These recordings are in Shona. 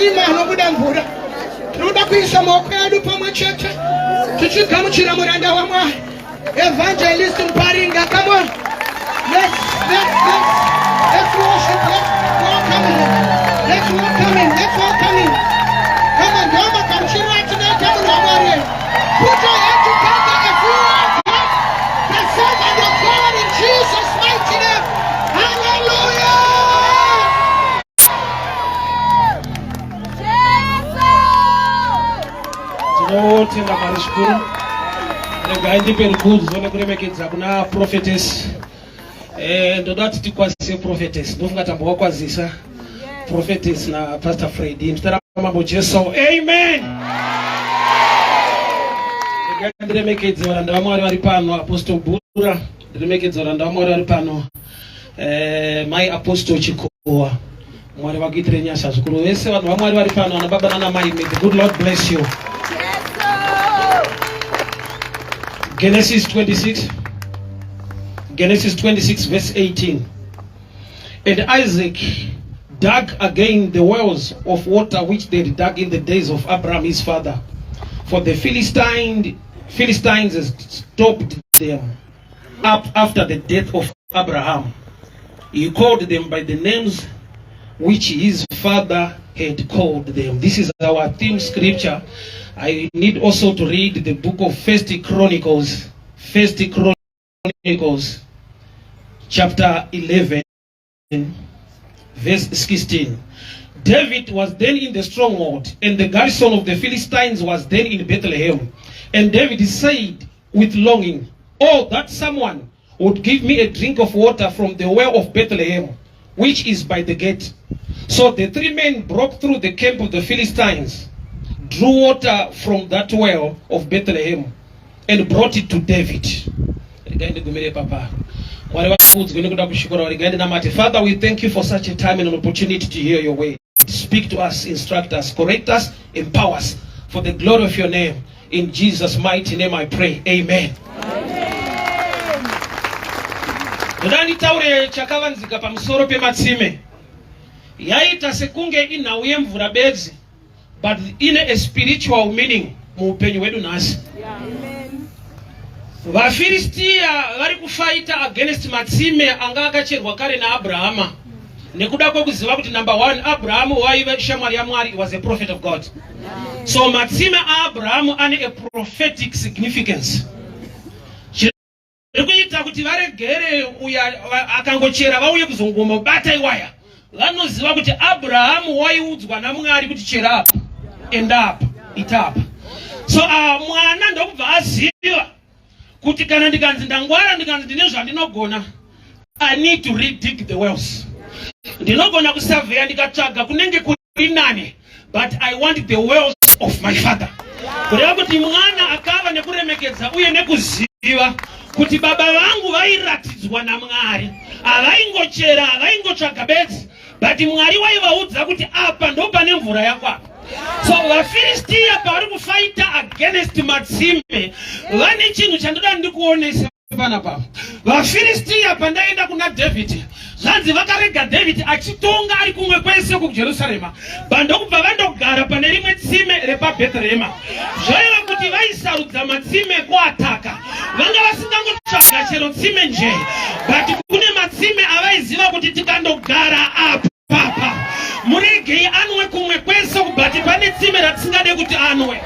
matsime anobuda mvura. Tinoda kuisa maoko edu pamwe chete tichigamuchira muranda waMwari Evangelist Mparinga. Come on. Let's, let's, let's, let's worship. Let's welcome him. Let's welcome him. Let's welcome him. Come on, ndoma kamuchirira tinoita munhu waMwari. Put your hand together if you welcome the servant of God in Jesus' mighty name. Hallelujah. Tinotenda Mwari zvikuru. Regai ndipe rukudzo nekuremekedza kuna prophetess. Eh, ndoda kuti tikwazise prophetess. Ndofunga tambovakwazisa prophetess na Pastor Freddy. Muzita raMambo Jesu. Amen. Regai ndiremekedze varanda vaMwari vari pano, Apostle Bura. Ndiremekedze varanda vaMwari vari pano. Eh, mai Apostle Chikowa. Mwari vakuitire nyasha zvikuru. Vese vanhu vaMwari vari pano, ana baba nana mai, may the good Lord bless you. Genesis 26. Genesis 26 verse 18. And Isaac dug again the wells of water which they had dug in the days of Abraham his father. For the Philistines had stopped them up after the death of Abraham. He called them by the names which his father had called them. This is our theme scripture. I need also to read the book of First Chronicles, First Chronicles, chapter 11, verse 16. David was then in the stronghold, and the garrison of the Philistines was then in Bethlehem. And David said with longing, "Oh, that someone would give me a drink of water from the well of Bethlehem, which is by the gate." So the three men broke through the camp of the Philistines, drew water from that well of Bethlehem, and brought it to David. Regai ndigumire papa. Mwari vakudzwe nekuda kushukura. Regai ndinamate. Father, we thank you for such a time and an opportunity to hear your word. Speak to us, instruct us, correct us, empower us for the glory of your name. In Jesus' mighty name I pray. Amen. Ndoda nditaure chakavanzika pamusoro pematsime. Yaita sekunge inhau yemvura bedzi, but ine a spiritual meaning muupenyu hwedu nhasi. VaFiristiya vari kufaita against matsime anga akacherwa kare naAbrahama nekuda kwekuziva kuti, number one, Abrahamu waiva shamwari yaMwari, was a prophet of God. So matsime aAbrahamu ane a prophetic significance. Chiri kuita kuti varegere uya akangochera vauye kuzongomobata iwaya, vanoziva kuti Abrahamu waiudzwa naMwari kuti chera apa, enda apa, ita apa. So mwana ndokubva aziva kuti kana ndikanzi ndangwara, ndikanzi ndine zvandinogona, I need to redig the wells. Ndinogona kusavheya ndikatsvaga kunenge kuri nani, but I want the wells of my father. Kureva kuti mwana akava nekuremekedza uye nekuziva kuti baba vangu vairatidzwa naMwari, havaingochera, havaingotsvaga bedzi, but Mwari waivaudza kuti apa ndo pane mvura yako apa. So vaFiristiya pavari kufaita against matsime, vane chinhu chandoda ndikuonese panapa. VaFiristiya pandaenda kuna Dhavhidhi, zvanzi vakarega Dhavhidhi achitonga ari kumwe kwese kuJerusarema, bandokubva vandogara pane rimwe tsime repaBhetherehema. Zvoreva kuti vaisarudza matsime kuataka. Vanga vasingangotsvaga chero tsime nje, but kune matsime avaiziva kuti tikandogara apa papa, muregei anwe kumwe kwese, but pane tsime ratisingade kuti anwe.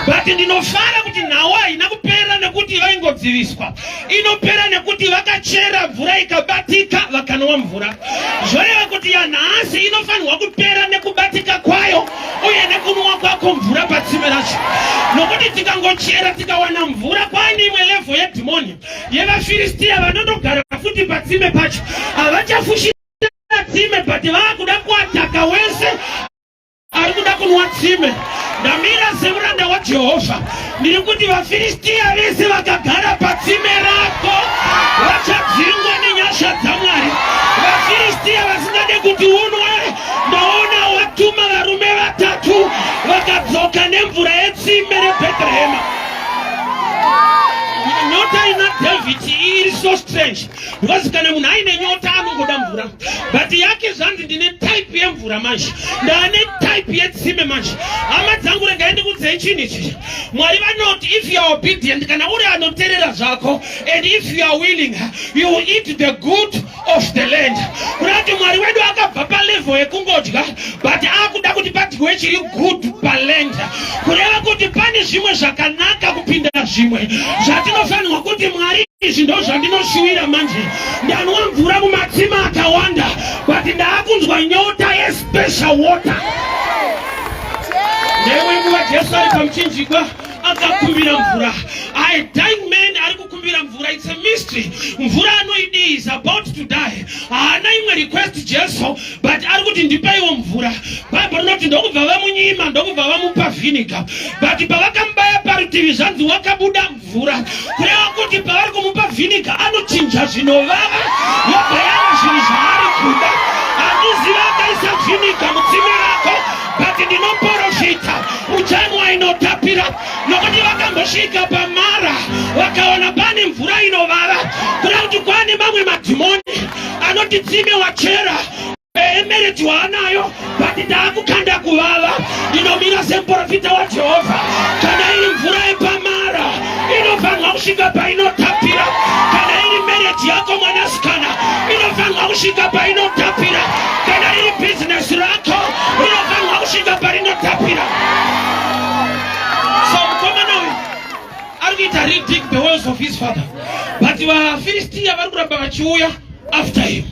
But ndinofara kuti nhau haina kupera nekuti vaingodziviswa. Inopera nekuti vakachera mvura ikabatika, vakanwa mvura. Zvoreva kuti yanhasi inofanirwa kupera nekubatika kwayo uye nekunwa kwako mvura patsime racho, nokuti tikangochera tikawana mvura, kwaane imwe level yedhimoni yevaFiristiya vanondogara futi patsime pacho. Havachafushira tsime, but vaakuda kuataka wese ari kuda kunwa tsime. Ndamira semuranda waJehovha, ndiri kuti vaFiristiya vese vakagara patsime rako vachadzingwa nenyasha dzaMwari. VaFiristiya vasingade kuti unwe, ndaona watuma varume vatatu vakadzoka nemvura yetsime reBhetherehema. Nyota ina David iri so strange, because kana munhu aine nyota anongoda mvura, but yake zvanzi ndine type yemvura. mvura manje, ndaane type yetsime manje. Hama dzangu, regai ndikudzei chinhu ichi. Mwari vanoti if you are obedient, kana uri anoterera zvako, and if you are willing, you will eat the good of the land. Kuda kuti Mwari wedu akabva palevel yekungodya, but akuda kuti padyiwe chiri good paland, kureva kuti pane zvimwe zvakanaka kupinda zvimwe zvatinofanirwa kuti, "Mwari, izvi ndo zvandinoshuwira manje. Ndanwa mvura mumatsime akawanda, but ndaakunzwa nyota yespecial water." Neimwe nguva Jesu ari pamuchinjikwa akakumbira mvura. A dying man ari kukumbira mvura, it's a mystery. Mvura anoidii? Is about to die. Haana imwe request Jesu, but ari kuti, "Ndipeiwo mvura." Bhaibheri rinoti ndokubva vamunyima, ndokubva vamupa vinegar, but pavakamubaya parutivi, zvanzi wakabuda mvura. Kureva kuti pavari kumupa vinegar, anochinja zvinovava yobva yava zvinhu zvaari kuda. Handiziva akaisa vinegar mutsime rako, but ndinoprofita uchanwa inotapira, nokuti vakambosvika paMara vakaona pane mvura inovava. Kureva kuti kwane mamwe madhimoni anoti tsime wachera, emarriage waanayo, but ndaakukanda kuvava. Ndinomira semuprofita waJehovha: kana iri mvura yepamara, inofanirwa kusvika painotapira. Kana iri marriage yako, mwanasikana, inofanirwa kusvika painotapira. Kana riri bhizinesi rako, rinofanirwa kusvika parinotapira. So mukomana uyu ari kuita redig the wells of his father, but vaFiristiya vari kuramba vachiuya after him.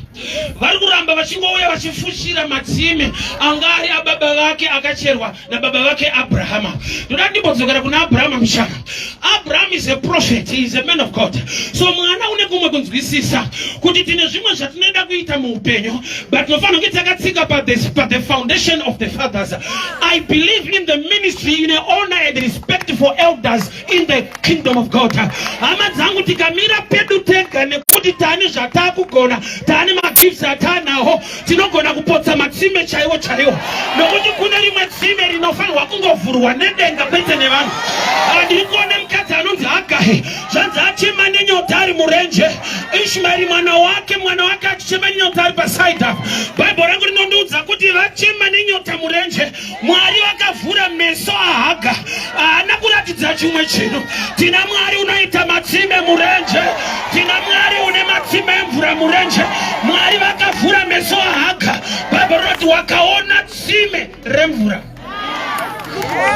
Vari kuramba vachingouya vachifushira matsime anga ari ababa vake, akacherwa nababa vake Abrahama. Ndoda ndimbodzokera kuna Abrahama mushana. Abraham is a prophet, he is a man of God. So mwana une kumwe kunzwisisa kuti tine zvimwe zvatinoda kuita muupenyu, but tinofanira kunge takatsika pa the foundation of the fathers. I believe in the ministry, in honor and respect for elders in the kingdom of God. Hama dzangu, tikamira pedu tega nekuti taane zvataakugona, taane magifts ataanawo, tinogona kupotsa matsime chaiwo chaiwo, nokuti kune rimwe tsime rinofanirwa kungovhurwa nedenga, kwete nevanhu. Ah, ndiri kuona mukadzi anonzi Hagahi. Zvanzi achema nenyota ari murenje. Ishmaeri mwana wake achichema nenyota ari paside. Bhaibheri rangu rinondiudza kuti vachema nenyota murenje, Mwari vakavhura meso aHaga. Haana kuratidza chimwe chinhu. Tina Mwari unoita matsime murenje. Tina Mwari une matsime emvura murenje. Mwari vakavhura meso aHaga. Bhaibheri rinoti wakaona tsime remvura.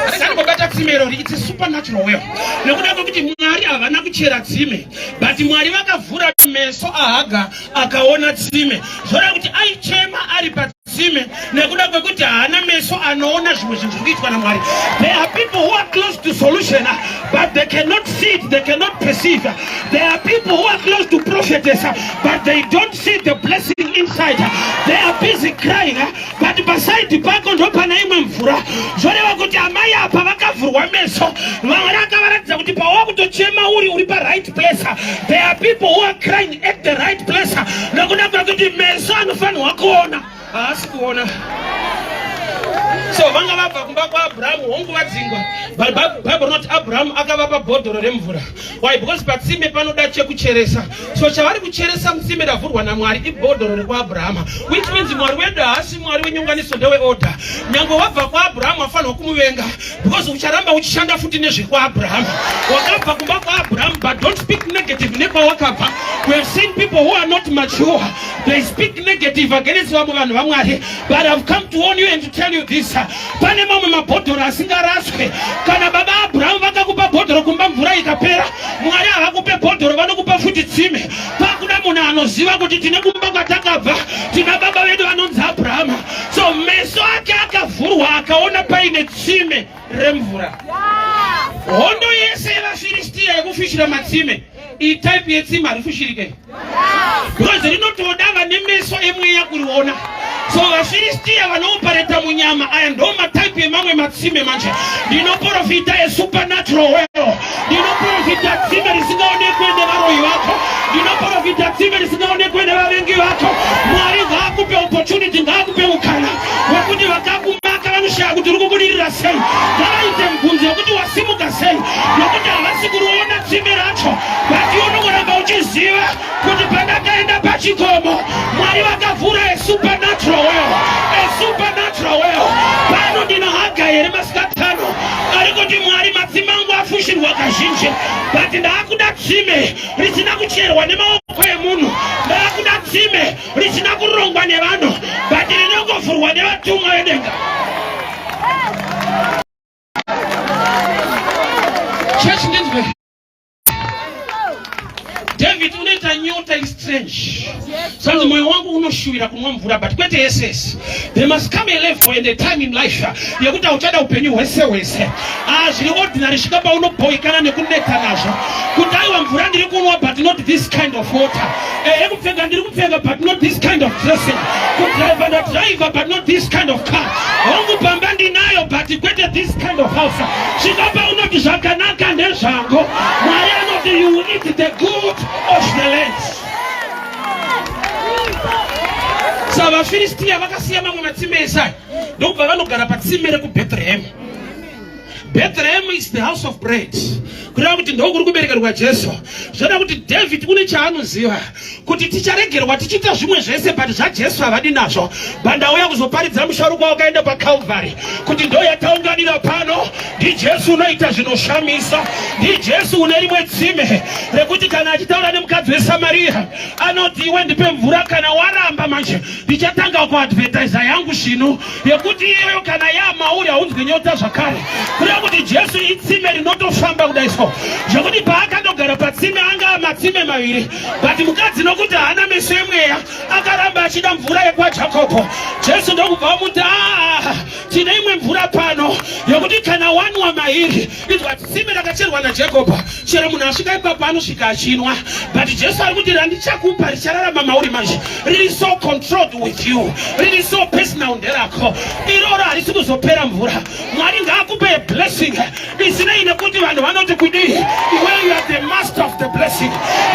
Ndikandibobata tsime irori, it's a supernatural well, nekuda kwekuti Mwari havana kuchera tsime, but Mwari vakavhura meso aHaga, akaona tsime. Zvoreva kuti aichema ari patsime nekuda kwekuti haana meso anoona zvimwe zvinhu zviri kuitwa naMwari. There are people who are close to solution, but they cannot see it, they cannot perceive. There are people who are close to prophetess, but they don't see the blessing inside. They are busy crying, but paside pako ndo pana imwe mvura. Zvoreva kuti amai apa vakavhurwa meso, Mwari akavaratidza kuti pawakutochema uri paright place. There are people who are crying at the right place, nekuda kwekuti meso anofanirwa kuona haasi kuona. So vanga vabva kumba kwaAbhurahamu, hongu vadzingwa, but Bible rinoti Abrahamu akavapa bhodhoro remvura. Why? Because patsime panoda chekucheresa. So chavari kucheresa mutsime ravhurwa naMwari ibhodhoro rekwaAbhurahama, which means Mwari wedu haasi Mwari wenyonganiso, ndeweorder. Nyange wabva kwaAbhurahamu, wafanirwa kumuvenga, because ucharamba uchishanda futi nezvekwaAbhurahama. Wakabva kumba kwaAbhurahamu, but don't speak negative nekwawakabva. We have seen people who are not mature, they speak negative against vamwe vanhu vaMwari, but I've come to warn you and to tell you this: pane mamwe mabhodhoro asingaraswe. Kana baba Abrahamu vakakupa bhodhoro kumba, mvura ikapera, Mwari havakupe bhodhoro, vanokupa futi tsime. Pakuda munhu anoziva kuti tine kumba kwatakabva, tina baba vedu vanonzi Abrahama. So meso ake akavhurwa, akaona paine tsime remvura. Hondo yese yevaFiristiya yekufishira matsime, iyi type yetsime harifushirike, because rinotoda vane meso emweya kuriona. So vaFiristiya vanooperate munyama, aya ndo matype emamwe matsime. Manje ndinoprofita esupernatural well. Ndinoprofita tsime risingaonekwe nevaroyi vako. Ndinoprofita tsime risingaonekwe nevavengi vako. Mwari ngaakupe opportunity, ngaakupe mukana wekuti vakakumaka vanoshaya kuti uri kubudirira sei. Ngavaite mubvunzo wekuti wasimuka sei, nokuti havasi kuriona tsime racho, but iwe unongoramba uchiziva kuti pandakaenda pachikomo, Mwari vakavhura a supernatural well, a supernatural zhinji, but ndaakuda tsime risina kucherwa nemaoko emunhu, ndaakuda tsime risina kurongwa nevanhu, but rinongovhurwa nevatumwa vedenga. Church, ndinzwe. David unoita nyota iri strange. Sanzi moyo wangu unoshuvira kunwa mvura, but kwete yese yese. There must come a level and a time in life yekuti hauchada upenyu hwese hwese. Ah, zviri ordinary, svika paunobhoikana nekuneta nazvo. Kuti aiwa, mvura ndiri kunwa, but not this kind of water. Eh, kupfeka ndiri kupfeka, but not this kind of dressing. Kudriver ndadriver, but not this kind of car. Hongu, pamba ndinayo, but kwete this kind of house. Svika paunoti zvakanaka ndezvangu. Mwari anoti you will eat the good of the land. Saka vaFiristiya vakasiya mamwe matsime esai, ndokubva vanogara patsime rekuBethlehem. Bethlehem is the house of bread, kureva kuti ndokuri kuberekerwa Jesu. Zvoda kuti David une chaanoziva kuti ticharegerwa tichiita zvimwe zvese, but zvaJesu havadi nazvo. Bandauya kuzoparidza musharukwa wakaenda paCalvary, kuti ndo yataunganira pano. NdiJesu unoita zvinoshamisa, ndiJesu une rimwe tsime rekuti kana achitaura nemukadzi weSamariya anoti, "Iwe, ndipe mvura. Kana waramba manje, ndichatanga kuadvertisa yangu svinu yekuti iyoyo kana yamauri haunzwi nyota zvakare." Kureva kuti Jesu itsime rinotofamba kudai so, zvekuti paakandogara patsime, anga matsime maviri, but mukadzi nokuti haana meso emweya akaramba achida mvura yekwaJakobho. Jesu ndokubva amuti, "Aa, tine imwe mvura pano yekuti kana wanwa mairi." Inzwa, tsime rakacherwa naJakobho, chero munhu asvika ipapo anosvika achinwa, but Jesu ari kuti randichakupa richararama mauri manje, riri so controlled with you, riri so personal, nderako iroro, harisi kuzopera mvura. Mwari ngaakupe blessing isinei nekuti vanhu vanoti kudii. Iwe, you are the master of the blessing.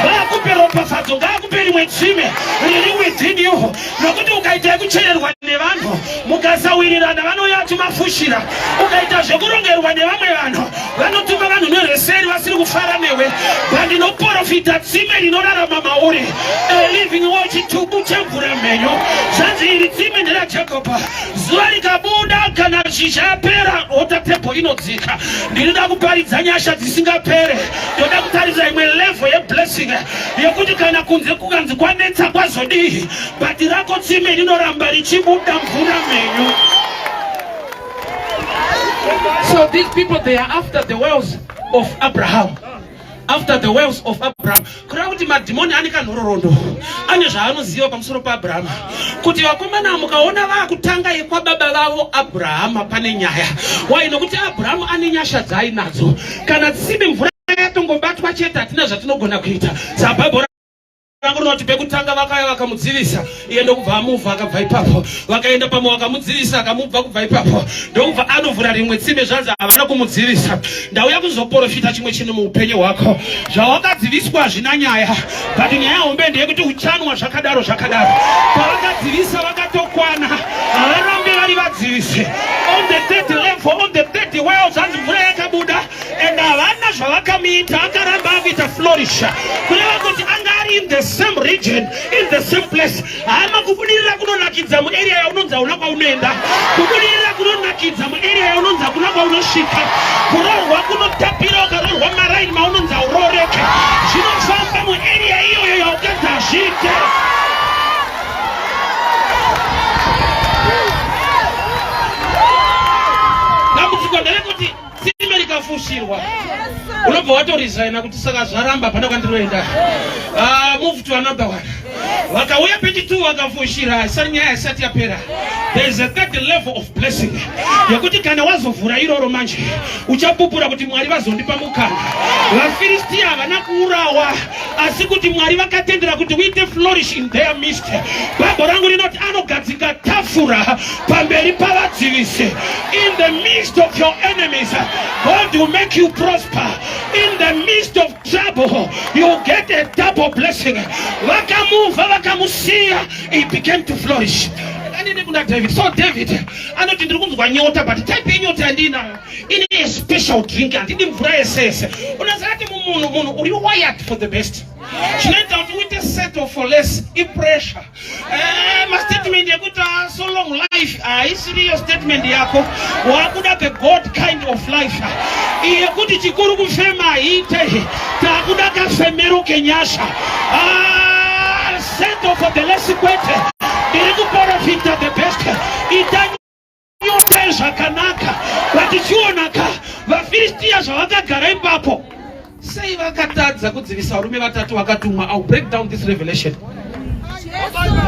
Ngaakupe ropafadzo, ngaakupe rimwe tsime riri within you, nokuti ukaita yekuchererwa nevanhu, mukasawirirana vanouya vachimafushira. Ukaita zvekurongerwa nevamwe vanhu, vanotuma vanhu nereseri vasiri kufara newe. Pandinoprofita tsime rinorarama mauri, a living well, chitubu chemvura mhenyu. Zvanzi iri tsime nderaJakobho, zuva rikabuda kana zhizha yapera, water table inodzika. Ndinoda kuparidza nyasha dzisingapere. Ndoda kutaridza imwe level yeblessing yekuti kana kunze kukanzi kwanetsa kwazodii, but rako tsime rinoramba richibuda mvura mhenyu. So these people, they are after the wells of Abraham, after the wells of Abraham. Kureva kuti madhimoni ane kanhororondo, ane zvaanoziva pamusoro paAbrahama, kuti vakomana mukaona vaakutanga yekwababa vavo Abrahama, pane nyaya. Wai? Nokuti Abrahamu ane nyasha dzaainadzo. Kana tsime mvura yatongobatwa chete, hatina zvatinogona kuita. Sabhaibheri rangu rinoti pekutanga vakauya vakamudzivisa, iye ndokubva amuvha akabva ipapo. Vakaenda pamwe vakamudzivisa, akamubva kubva ipapo, ndokubva anovhura rimwe tsime. Zvanzi havana kumudzivisa. Ndauya kuzoprofita chimwe chinhu muupenyu hwako. Zvawakadziviswa hazvina nyaya, but nyaya hombe ndeyekuti uchanwa zvakadaro zvakadaro. Pavakadzivisa vakatokwana, havarambe vari vadzivise. On the third level, on the third well, zvanzi mvura yakabuda and havana zvavakamuita, akaramba akuita flourish. Kureva kuti anga ari in the same region, in the same place. Hama, kubudirira kunonakidza muarea yaunonzi hauna kwaunoenda. Kubudirira kunonakidza muarea yaunonzi hakuna kwaunosvika. Kuroorwa kunotapira ukaroorwa maraini maunonzi haurooreke. Zvinofamba muarea iyoyo yaukanzi hazviite. Dambudziko nderekuti tsime rikafushirwa, unobva watoresigna kuti saka zvaramba, hapana kwandinoenda. Ah, move to another one. Vakauya pechi2 vakafushira, isari nyaya isati yapera. There is a third level of blessing yekuti kana wazovhura iroro manje, uchapupura kuti Mwari vazondipa mukana. VaFiristiya havana kuurawa, asi kuti Mwari vakatendera kuti uite flourish in their midst. Bhaibheri rangu rinoti anogadzika tafura pamberi pavadzivisi. In the midst of your enemies, God will make you prosper. In the midst of trouble, you will get a double blessing. Vakamuvha, vakamusiya, he began to flourish. Anini kuna David. So David anoti, "Ndiri kunzwa nyota, but type yenyota yandinayo ine a special drink. Handidi mvura yesese." Unoziva kuti mumunhu, munhu uri wired for the best. Chinoita kuti uite settle for less ipressure. Mastatement ekuti so long life haisiriyo statement yako. Wakuda the God kind of life. Iye kuti chikuru kufema haite, takuda kafemero kenyasha. Ah, settle for the less kwete. Ndiri kuprofita the best. Ita nyota yezvakanaka vatichionaka vaFiristiya zvavakagara ipapo sei vakatadza kudzivisa varume vatatu vakatumwa. I'll break down this revelation.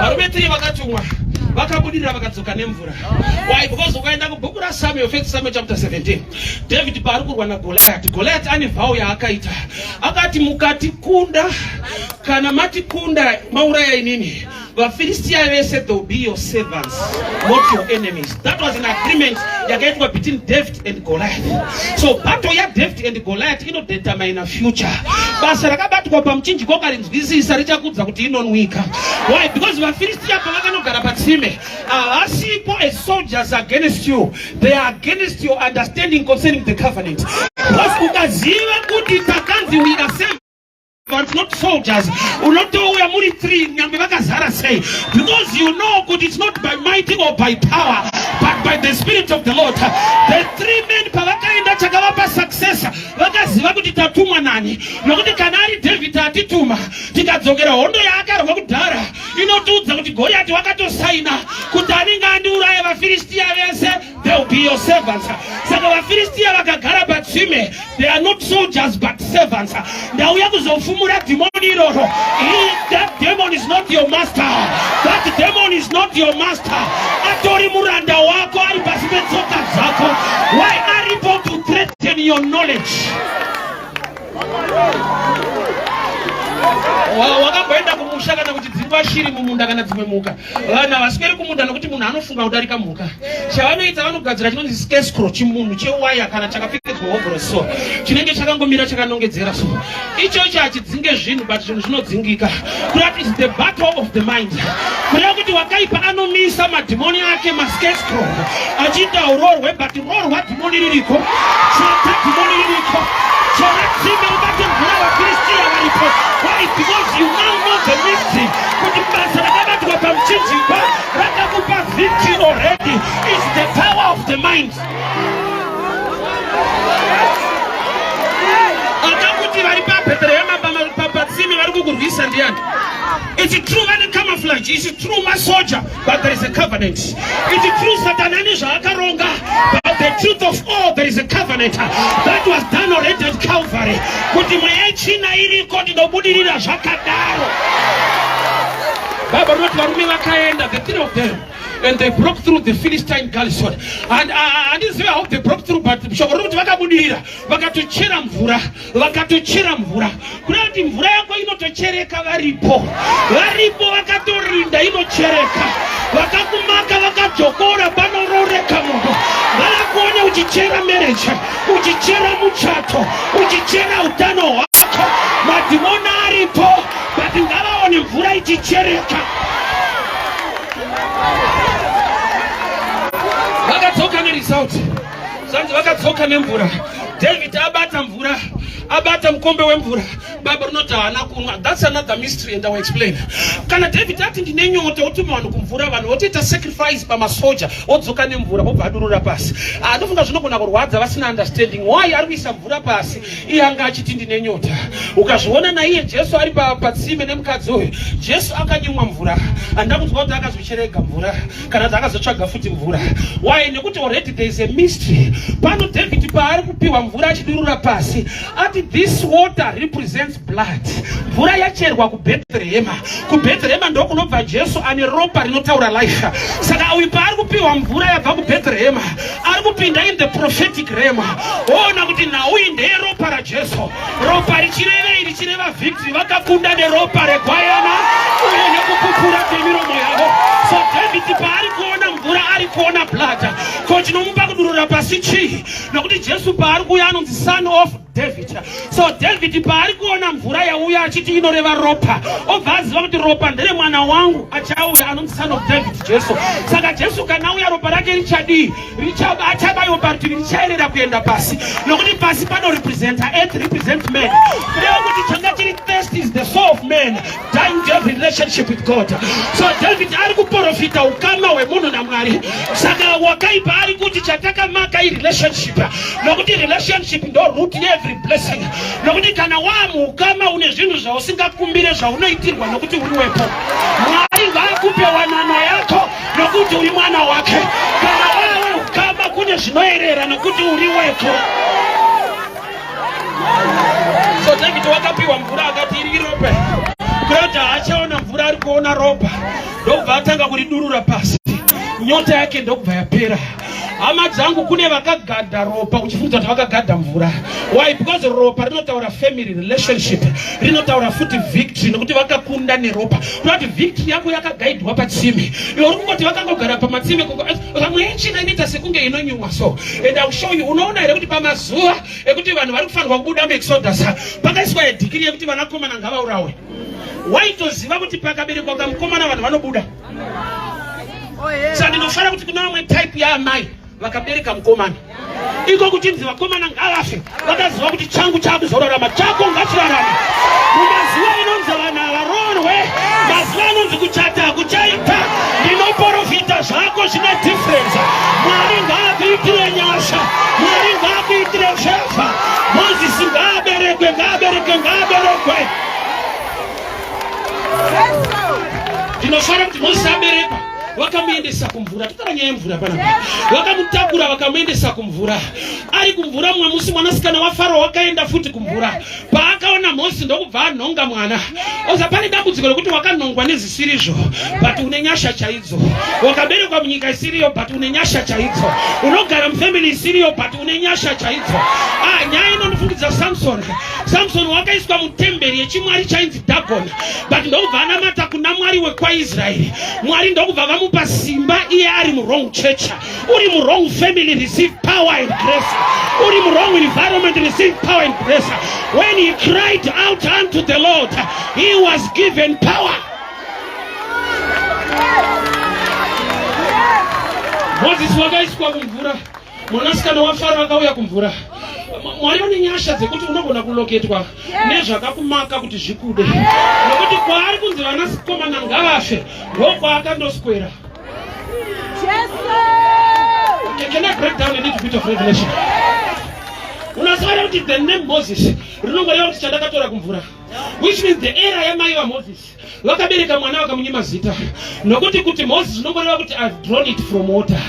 Varume tiri vakatumwa vakabudirira vakadzoka nemvura. Why? Because ukaenda kubhuku raSamuel, First Samuel chapter 17, David paari kurwa naGoliath, Goliath ane vow yaakaita, akati mukatikunda, kana matikunda mauraya inini, vaFilistia vese, they will be your servants, not your enemies. That was an agreement yakaitwa between David and Goliath. So battle yaDavid and Goliath inodetermine future. Basa rakabatwa pamuchinjiko ukarinzwisisa richakudza kuti inonwika. Why? Because vaFilistia pavakanogara patsime, havasipo as soldiers against you, they are against your understanding concerning the covenant. Because ukaziva kuti takanzi we are servants, not soldiers, unotouya muri three nyangwe vakazara sei, because you know kuti it's not by might or by power, but by the Spirit of the Lord. The three men pavakaenda, chakavapa success, vakaziva kuti tatumwa nani, nokuti kana ari David atituma, tikadzokera hondo yaakarwa kudhara, inotiudza kuti Goriati wakatosaina kuti anenge andiuraya, vaFiristiya vese, they will be your servants. Saka vaFiristiya vakagara patsime, they are not soldiers but servants. Ndauya kuzofumura dhimoni iroro. That demon is not your master. That demon is not your master. Atori muranda wako, ari pasi petsoka dzako. Why? Aripo to threaten your knowledge. Wakamboenda kumusha kana kuchidzingwa shiri mumunda kana dzimwe mhuka? Vanhu havasweri kumunda nokuti munhu anofunga kudarika mhuka. Chavanoita, vanogadzira chinonzi scarecrow, chimunhu chewaya kana chakapfekedzwa hovhoro so, chinenge chakangomira chakanongedzera so. Ichocho hachidzinge zvinhu, but zvinhu zvinodzingika. Kurati is the battle of the mind. Kureva kuti wakaipa anomisa madhimoni ake, mascarecrow, achiita urorwe, but rorwa dhimoni ririko, chata dhimoni ririko, chera tsime ubate mvura, vaFiristiya varipo. Why? Because you now know the mystery kuti basa rakabatwa pamuchinjikwa rakakupa victory already. Is the power of the mind. Akakuti vari paBhetherehema patsime vari kukurwisa ndiani? It's true vane camouflage, it's true masoja, but there is a covenant. It's true Satan ane zvaakaronga, but the truth of all, there is a covenant that was done already at Calvary, kuti mweya yetsvina iriko, ndinobudirira zvakadaro. Bible rinoti varume vakaenda, the three of them, and they broke through the Philistine garrison. And handizive how they broke through, but shoko rinokuti vakabudirira, vakatochera mvura, vakatochera mvura. Kureva kuti mvura yako inotochereka varipo, varipo vakatorinda, inochereka. Vakakumaka vakadzokora, panororeka munhu vavakuone uchichera marriage, uchichera muchato, uchichera utano hwako. Madhimoni aripo, but ngavaone mvura ichichereka. Vakadzoka neresult. Zvanzi vakadzoka nemvura. David abata mvura, abata mukombe wemvura, Bible rinoti haana kunwa. That's another mystery and I will explain. Kana David ati ndine nyota, otuma vanhu kumvura, vanhu votoita sacrifice pamasoja, odzoka nemvura, obva adurura pasi. Anofunga zvinogona kurwadza vasina understanding why ari kuisa mvura pasi, iye anga achiti ndine nyota. Ukazviona naiye Jesu ari patsime nemukadzi uyu, Jesu akanyimwa mvura. Handina kunzwa kuti akazocherega mvura kana kuti akazotsvaga futi mvura. Why? Nekuti already there is a mystery pano. David paari kupiwa mvura achidurura pasi, ati this water represents blood. Mvura yacherwa kuBhethlehema. KuBhethlehema ndokunobva Jesu ane ropa rinotaura life. Saka uyu paari kupiwa mvura yabva kuBhethlehema, ari kupinda in the prophetic realm, oona kuti nhau iyi ndeyeropa raJesu. Ropa richirevei? Richireva victory. Vakakunda neropa regwayana uye nekupupura kwemiromo yavo. So David paari kuona mvura, ari kuona blood. Ko chinomupa kudurura pasi chii? Nokuti Jesu paari kuuya anonzi Son of David. So David paari kuona mvura yauya achiti inoreva ropa, obva aziva kuti ropa nderemwana wangu achauya anonzi Son of David, Jesu. Saka Jesu kana auya, ropa rake richadii? Achabayiwa parutivi, richaerera kuenda pasi, nokuti pasi panorepresenta earth, represents man. Kureva kuti changa chiri thirst is the soul of man dying to have relationship with God. So David ari kuprofita ukama hwemunhu naMwari. Saka wakaipa ari kuti Chatakamaka irelationship, nokuti relationship ndo root yeevery blessing. Nokuti kana wamuukama une zvinhu zvausingakumbire zvaunoitirwa nokuti uri wepo. Mwari ngaakupe wanano yako nokuti uri mwana wake. Kana wawe ukama kune zvinoerera nokuti uri wepo. So David wakapiwa mvura akati iri iropa, kurati haachaona mvura, ari kuona ropa, ndokubva atanga kuridurura pasi, nyota yake ndokubva yapera. Hama dzangu, kune vakagadha ropa uchifunga kuti vakagadha mvura. Why? Because ropa rinotaura family relationship, rinotaura futi victory, nokuti vakakunda neropa. Kurati victory yako yakagaidwa patsime. Iwe uri kungoti vakangogara pamatsime, vamwe yetsvina inoita sekunge inonyumwa. So, and I will show you. Unoona here kuti pamazuva ekuti vanhu vari kufanirwa kubuda muExodus pakaiswa yedhikiri yekuti vanakomana ngavaurawe? Waitoziva kuti pakaberekwa kamukomana vanhu vanobuda. Saka ndinofara kuti kuna vamwe type yaamai vakabereka mukomana, iko kuchinzi vakomana ngavafe, vakaziva kuti changu chakuzorarama, chako ngachirarame. Mumazuva inonzi vanhu havaroorwe, mazuva anonzi kuchata hakuchaita, ndinoprofita zvako zvine difference. Mwari ngaakuitire nyasha, Mwari ngaakuitire favor. Mozisi ngaaberekwe, ngaaberekwe, ngaaberekwe. Ndinofara kuti Mozisi aberekwa, vakamuendesa kumvura. Totaura nyaya yemvura panapa. Vakamutakura vakamuendesa kumvura. Ari kumvura, mumwe musi mwanasikana waFaro wakaenda futi kumvura. Paakaona Mozisi ndokubva anhonga mwana. Oza pane dambudziko rekuti wakanhongwa nezisirizvo, but une nyasha chaidzo. Wakaberekwa munyika isiriyo, but une nyasha chaidzo. Unogara mufamily isiriyo, but une nyasha chaidzo. Ah, nyaya inondifungidza Samson. Samson wakaiswa mutemberi yechimwari chainzi Dagon, but ndokubva anamata kuna Mwari wekwaIsraeri. Mwari ndokubva vamupa simba iye ari muwrong church. Uri muwrong family, receive power and grace. Uri muwrong environment, receive power and grace. When he cried out unto the Lord, he was given power. Moses wakaiswa kumvura, mwanasikana waFaro akauya kumvura. Mwari vane nyasha dzekuti unogona kuloketwa nezvakakumaka kuti zvikude, nokuti kwaari kunzi vanakomana ngavafe ndokwaakandoswera. Can I break down a little bit of revelation? Unoziva kuti the name Moses rinongoreva kuti chandakatora kumvura, which means the era yamai vaMoses vakabereka mwana vakamunyima zita, nokuti kuti Moses zvinongoreva kuti I've drawn it from water.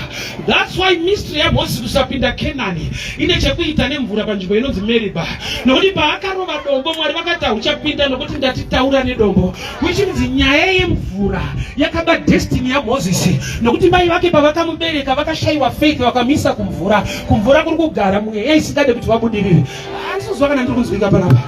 That's why mystery yaMoses kusapinda Kenani ine chekuita nemvura panzvimbo inonzi Meriba, nokuti paakarova dombo Mwari vakati hauchapinda nokuti ndatitaura nedombo, which means nyaya yemvura yakaba destiny yaMoses, nokuti mai vake pavakamubereka vakashayiwa faith, vakamisa kumvura. Kumvura kuri kugara mweya isingade kuti vabudirire. Handisizwa kana ndiri kunzwika panapa.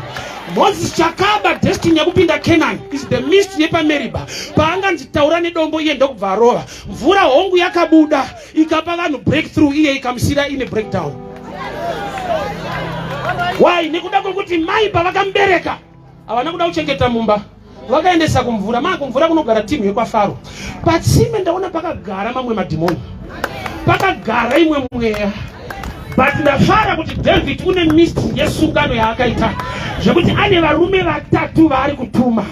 Moses chakaba destiny yekupinda Canaan is the mystery yepaMeriba, paanganzi taura nedombo, iye ndokubva arova. Mvura hongu yakabuda ikapa vanhu breakthrough, iye ikamusira ine breakdown. Why? Nekuda kwekuti mai pavakamubereka havana kuda kuchengeta mumba, vakaendesa kumvura. Maa kumvura kunogara timu yekwaFaro. Patsime ndaona pakagara mamwe madhimoni, pakagara imwe mweya, but ndafara kuti David une mystery yesungano yaakaita, zvekuti ane varume vatatu vaari kutuma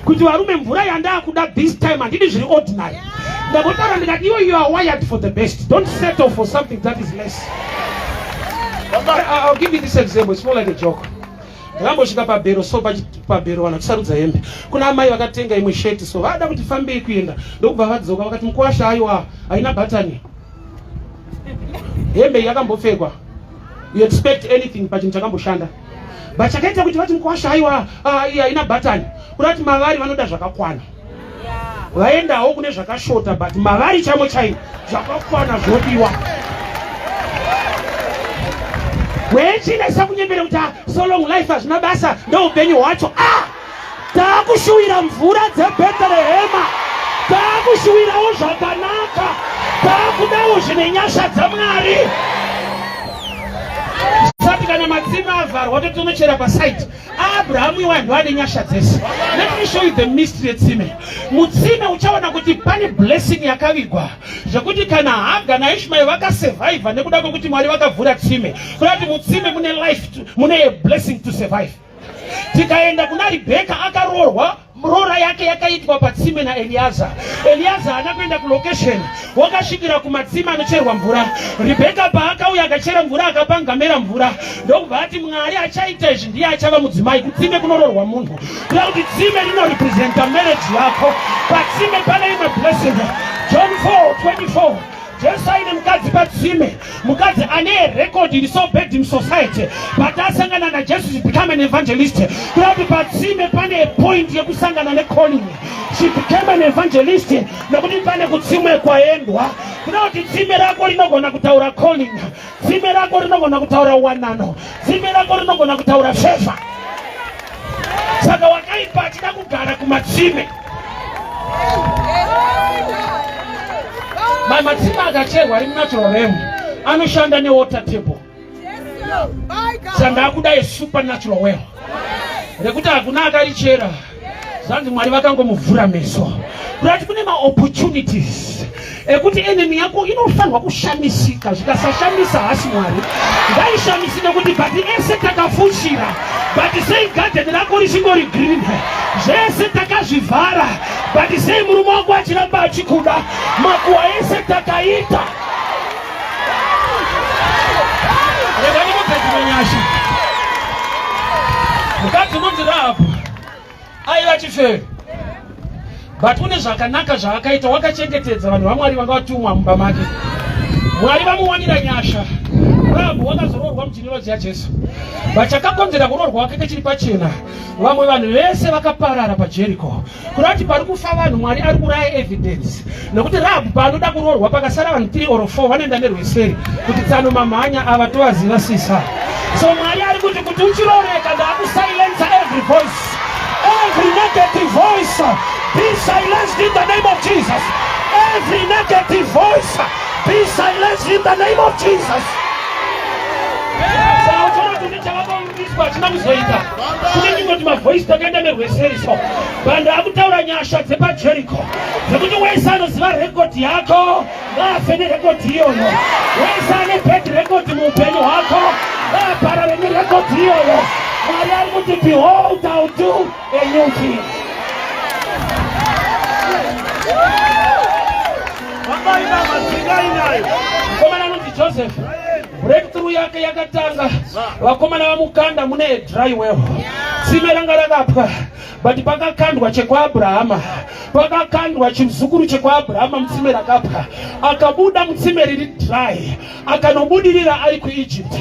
kuti varume, mvura yandakuda this time handidi zviri ordinary. Ndambotaura ndikati iwe, you are wired for the best. Don't settle for something that is less. I'll give you this example. It's more like a joke. Ndakambosvika pabhero, so pabhero vanhu vachisarudza hembe, kuna amai vakatenga imwe sheti, so vada kuti fambei kuenda, ndokubva vadzoka vakati, "Mukwasha, aiwa, haina bhatani hembe iyi, yakambopfekwa." You expect anything pachinhu chakamboshanda, but chakaita kuti vati, "Mukwasha, aiwa, iyi haina bhatani," kurati mavari vanoda zvakakwana. Vaendawo kune zvakashota, but mavari chaimo chaimo zvakakwana zvodiwa. Wechina isakunyembere kuti, "Ah, so long life hazvina basa, ndoupenyu hwacho." Ah, taakushuwira mvura dzeBhetherehema, taakushuwirawo zvakanaka, taakudawo zvine nyasha dzaMwari. Sati kana matsime avharwa totonochera pasaidi. Abrahamu iwa ndo ane nyasha dzese. Let me show you the mystery yetsime. Mutsime uchaona kuti pane blessing yakavigwa, zvekuti kana Haga naIshmael vakasurvivha nekuda kwekuti Mwari vakavhura tsime, kurati mutsime mune life, mune a blessing to survive. Tikaenda kuna Rebheka, akaroorwa. Mroora yake yakaitwa patsime naEliaza. Eliaza haana kuenda kulocation, wakasvikira kumatsime anocherwa mvura. Rebheka paakauya akachera mvura akapa ngamera mvura, ndokubva ati Mwari achaita izvi ndiye achava mudzimai. Kutsime kunororwa munhu, kuda kuti tsime rinorepresenta marriage yako. Patsime pane imwe blessing. John 4:24 Jesu aine mukadzi patsime, mukadzi ane record iri so bad in society, but asangana naJesu she become an evangelist. Kuda kuti patsime pane point yekusangana necalling. She became an evangelist nokuti pane kutsime kwaendwa. Kuda kuti tsime rako rinogona kutaura calling, tsime rako rinogona kutaura wanano, tsime rako rinogona kutaura favor. Saka wakaipa achida kugara kumatsime. Matsime akacherwa ari munatural realm anoshanda newater table. Saka ndakuda a supernatural well rekuti hakuna akarichera zvanzi Mwari vakangomuvhura meso kurati kune maopportunities ekuti enemy yako inofanirwa kushamisika zvikasashamisa hasi Mwari ngaishamisike kuti but ese takafushira but sei gadheni rako richingori green zvese takazvivhara but sei murume wako achiramba achikuda makuwa ese takaita rega ndikupedzime nyasha mukadzi unonzi Rahabhu aiva chifeve but une zvakanaka zvaakaita wakachengetedza vanhu vaMwari vanga vatumwa mumba make. Mwari vamuwanira nyasha. Rahabhu wakazoroorwa mugenealogy yaJesu, but chakakonzera kuroorwa kwake kechiri pachena, vamwe vanhu vese vakaparara paJeriko. Kurati pari kufa vanhu, Mwari ari kuraya evidence nekuti Rahabhu paanoda kuroorwa pakasara vanhu 3 or 4 vanoenda nerweseri kuti tsano mamhanya ava tovaziva sisa. So Mwari ari kuti kuti uchiroreka ndaakusilensa every voice, every negative voice be silenced in the name of Jesus. Every negative voice be silenced in the name of Jesus. Saka uchiona kuti chavakavimbiswa hachina kuzoita, kune chingoti mavoice takaenda nerweseri. So vanhu akutaura nyasha dzepaJeriko dzekuti wese anoziva rekodhi yako ngaafe nerekodhi iyoyo, wese ane bad record muupenyu hwako ngaaparare nerekodhi iyoyo. Mwari ari kuti behold, I'll do a new thing. Mukomana anonzi Joseph, breakthrough yake yakatanga vakomana vamukanda mune dry well, tsime ranga rakapwa, but pakakandwa chekwaAbrahama, pakakandwa chimzukuru chekwaAbrahama mutsime rakapwa, akabuda mutsime riri dry akanobudirira ari kuEgypt.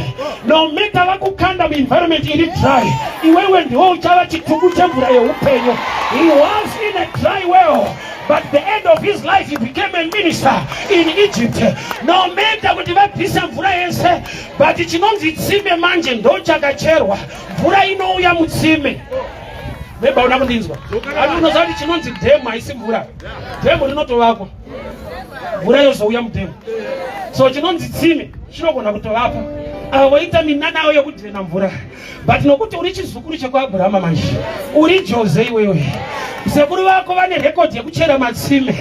No matter vakukanda muenvironment iri dry, iwewe ndiwo uchava chitubu chemvura yeupenyu. He was in a dry well, but the end of his life he became a minister in Egypt. No matter kuti vabvisa mvura yese, but chinonzi tsime manje ndo chakacherwa, mvura inouya mutsime. Maybe una kundinzwa. Asi unoziva kuti chinonzi dhemu haisi mvura, dhemu rinotovakwa, mvura yozouya mudhemu. So chinonzi tsime chinogona kutovapo, avo voita minana yokudhirena mvura, but nokuti uri chizukuru chekwaAbhurahama manje uri Jose iwewe, sekuru vako vane rekodhi yekuchera matsime.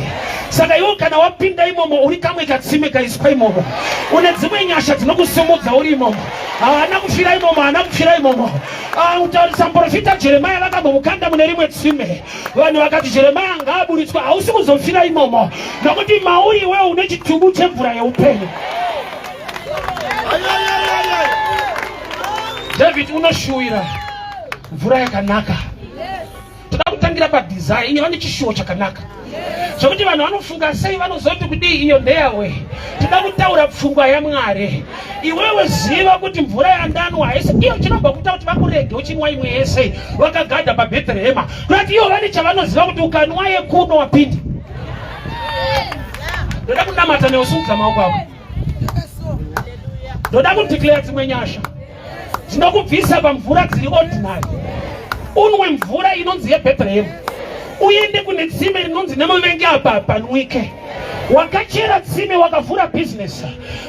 Saka iwe kana wapinda imomo uri kamwe katsime kaiswa imomo, une dzimwe nyasha dzinokusimudza uri imomo. Haana kufira imomo, haana kufira imomo. Utaurisa muprofita Jeremaya vakambomukanda mune rimwe tsime, vanhu vakati Jeremaya ngaaburitswa. Hausi kuzofira imomo nokuti mauri iwewe une chitubu chemvura yeupenyu. David unoshuwira mvura yakanaka. Toda kutangira padesire iyo vane chishuwo chakanaka zvokuti vanhu vanofunga sei, vanozoti kudii, iyo ndeyawe. Toda kutaura pfungwa yaMwari. Iwewe ziva kuti mvura yandanwa haisi iyo chinobva kuita kuti vakurege uchinwa imwe yese vakagadha paBhetherehema, kurati ivo vane chavanoziva kuti ukanwa yekuno wapinda. Ndoda kunamata neusungudza maoko ako. Ndoda kudeclare dzimwe nyasha dzinokubvisa pamvura dziri ordinary, unwe mvura inonzi yeBhetherehemu, uende kune tsime rinonzi nemuvengi apa panwike. Wakachera tsime wakavhura business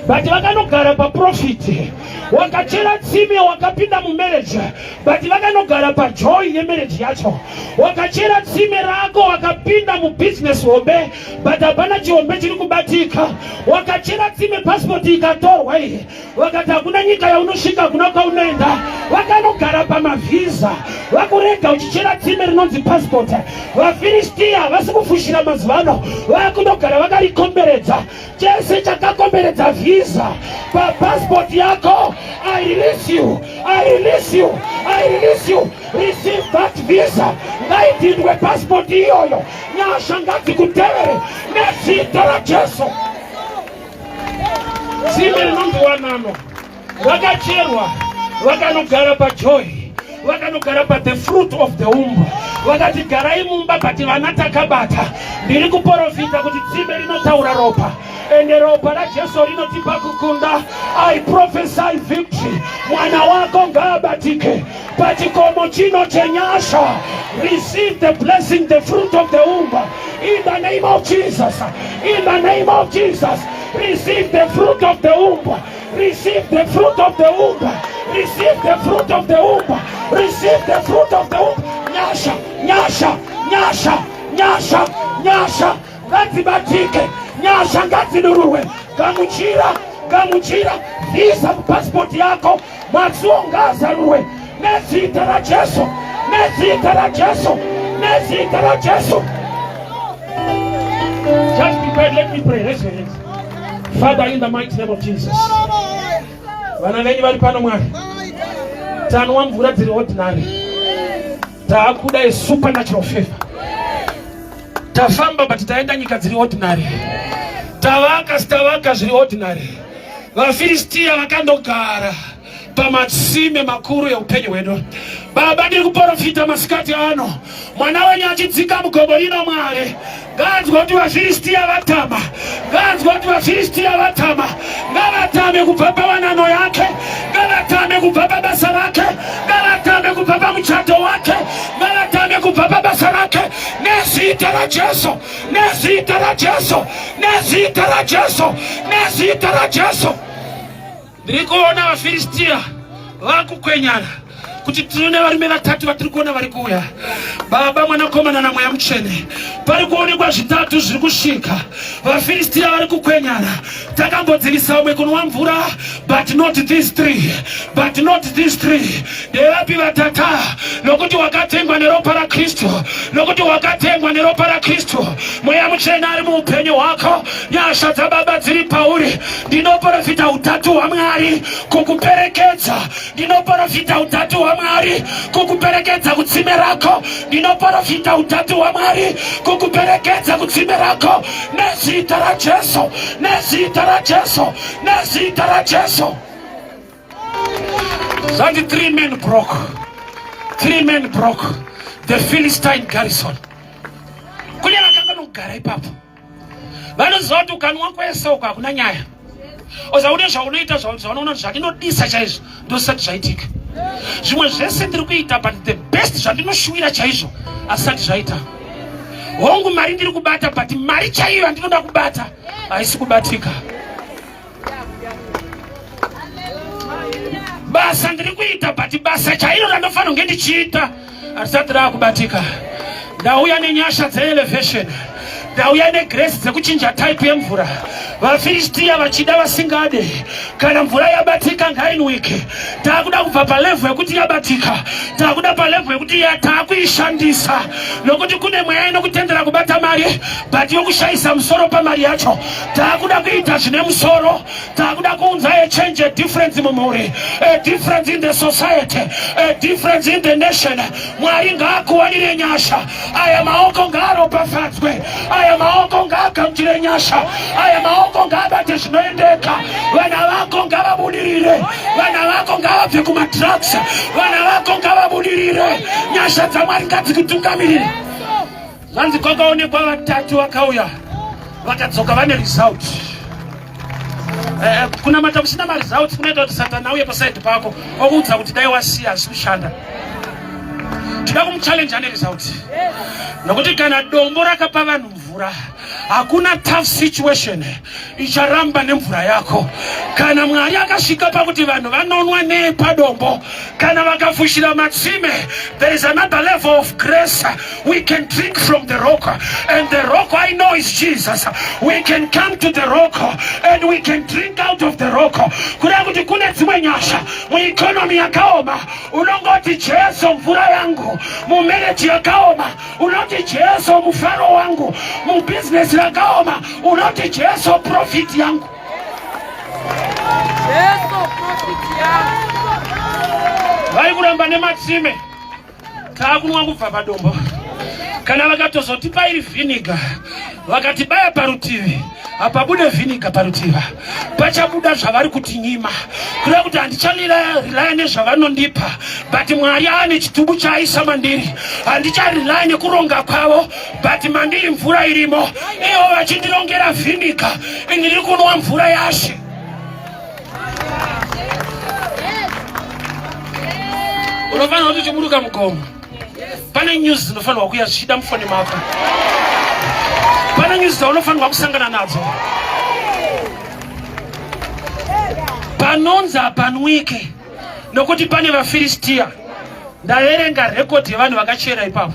but vakanogara paprofit. Wakachera tsime wakapinda mumarriage but vakanogara pajoy yemarriage yacho. Wakachera tsime rako wakapinda mubusiness hombe but hapana chihombe chiri kubatika. Wakachera tsime passport ikatorwa iyi vakati hakuna nyika yaunosvika, hakuna kwaunoenda. Vakanogara pamavhiza, vakurega uchichera tsime rinonzi passport. VaFiristia vasi kufushira mazuva ano, vakundogara vakarikomberedza. Chese chakakomberedza vhiza papassport yako, I release you, I release you, I release you. Receive that visa. Ngaidhindwe passport iyoyo. Nyasha ngadzikutevere nezita raJesu. Tsime rinonzi wanano vakacherwa vakanogara pajoy, vakanogara pa the fruit of the womb. Vakati garai mumba but vana takabata. Ndiri kuporofita kuti tsime rinotaura ropa, ende ropa raJesu rinotipa kukunda. I prophesy victory. Mwana wako ngaabatike pachikomo chino chenyasha. Receive the blessing, the fruit of the womb, in the name of Jesus. In the name of Jesus, receive the fruit of the womb. Receive the fruit of the womb. Receive the fruit of the womb. Receive the fruit of the womb. Nyasha, nyasha, nyasha, nyasha, nyasha ngadzibatike, nyasha ngadzidururwe. Gamuchira, gamuchira visa passport yako. Masuo ngaazarurwe nezita raJesu, nezita raJesu, nezita raJesu. Just be quiet, let me pray. Raise your hands. Father, in the mighty name of Jesus. Vana venyu vari pano Mwari. Tanwa mvura dziri ordinary. Taakuda a supernatural favor. Tafamba but taenda nyika dziri ordinary. Tavaka sitavaka zviri ordinary. VaFiristia vakandogara pamatsime makuru eupenyu hwedu. Baba, ndiri kuporofita masikati ano, mwana wenyu achidzika mugomo rino, Mwari ngaanzwa kuti vaFiristia vatama, ngaanzwa kuti vaFiristia vatama. Ngavatame kubva pawanano yake, ngavatame kubva pabasa rake, ngavatame kubva pamuchato wake, ngavatame kubva pabasa rake, nezita raJesu, nezita raJesu, nezita raJesu, nezita raJesu. Ndiri kuona vaFiristia vakukwenyana kuti tine varume vatatu vatiri kuona vari kuuya, Baba, Mwanakomana naMweya Mutsvene. Pari kuonekwa zvitatu zviri kusvika. VaFiristia vari kukwenyana. Takambodzivisa vamwe kunwa mvura, but not these three, but not these three. Ndevapi vatata? Nokuti wakatengwa neropa raKristu, nokuti wakatengwa neropa raKristu. Mweya Mutsvene ari muupenyu hwako, nyasha dzababa dziri pauri. Ndinoprofita utatu hwaMwari kukuperekedza. Ndinoprofita utatu hwaMwari kukuperekedza kutsime rako. Ndinoprofita utatu hwaMwari kukuperekedza kutsime rako, nezita raJesu, nezita raJesu, nezita raJesu. Zvanzi three men broke, three men broke the Philistine garrison. Kune vakanga nokugara ipapo vanoziva kuti ukanwa kwese uko hakuna nyaya, oza une zvaunoita zvaunoona kuti zvandinodisa chaizvo ndosati zvaitika. Zvimwe zvese ndiri kuita but the best zvandinoshuwira chaizvo asati zvaita. Hongu, mari ndiri kubata, but mari chaiyo yandinoda kubata haisi kubatika. Basa ndiri kuita, but basa chairo randofanira kunge ndichiita harisati raakubatika. Ndauya nenyasha dzeelevation, ndauya negrace dzekuchinja type yemvura. VaFiristia vachida vasingade, kana mvura yabatika ngainwike. Taakuda kubva palevel yekuti yabatika, taakuda palevel yekuti taakuishandisa, nokuti kune mweya inokutendera kubata mari but yokushayisa musoro pamari yacho. Taakuda kuita zvine musoro, taakuda kuunza a change, a difference mumhuri, a difference in the society, a difference in the nation. Mwari ngaakuwanire nyasha. Aya maoko ngaaropafadzwe, aya maoko ngaagamuchire nyasha, aya maoko ngaabate zvinoendeka. Vana vako ngavabudirire, vana vako ngavabve kumadrugs, vana vako ngavabudirire. Nyasha dzaMwari ngadzikutungamirire. Zvanzi kwakaonekwa vatatu vakauya vakadzoka vane result. Kunamata kusina maresults kunoita kuti Satani auye pasaidi pako okuudza kuti dai wasiya, hazisi kushanda. Tinoda kumuchallenge ane result, nokuti kana dombo rakapa vanhu mvura, Hakuna tough situation icharamba nemvura yako. Kana Mwari akasvika pakuti vanhu vanonwa nepadombo, kana vakafushira matsime, there is another level of grace. We can drink from the rock, and the rock I know is Jesus. We can come to the rock and we can drink out of the rock. Kureva kuti kune dzimwe nyasha mueconomy yakaoma, unongoti Jesu mvura yangu, mumarriage yakaoma unoti Jesu mufaro wangu, mubhizinesi rakaoma unoti Jesu profit yangu. Jesu profit yangu. Vari kuramba nematsime taakunwa kubva padombo. Kana vakatozotipa iri vhiniga vakatibaya parutivi hapabude vhiniga parutivi pachabuda zvavari kutinyima kureva kuti handicharelaya nezvavanondipa but Mwari aane chitubu chaaisa mandiri. Handicharelaya nekuronga kwavo but mandiri mvura irimo, ivo vachindirongera vhiniga, ini ndiri kunwa mvura yaShe. Unofanira kuti uchiburuka mugomo pane news dzinofanirwa kuya zvichida mufoni mako, pane news dzaunofanirwa kusangana nadzo. Panonzi hapanwike nokuti pane vaFiristia. Ndaverenga rekodhi yevanhu vakachera ipapo.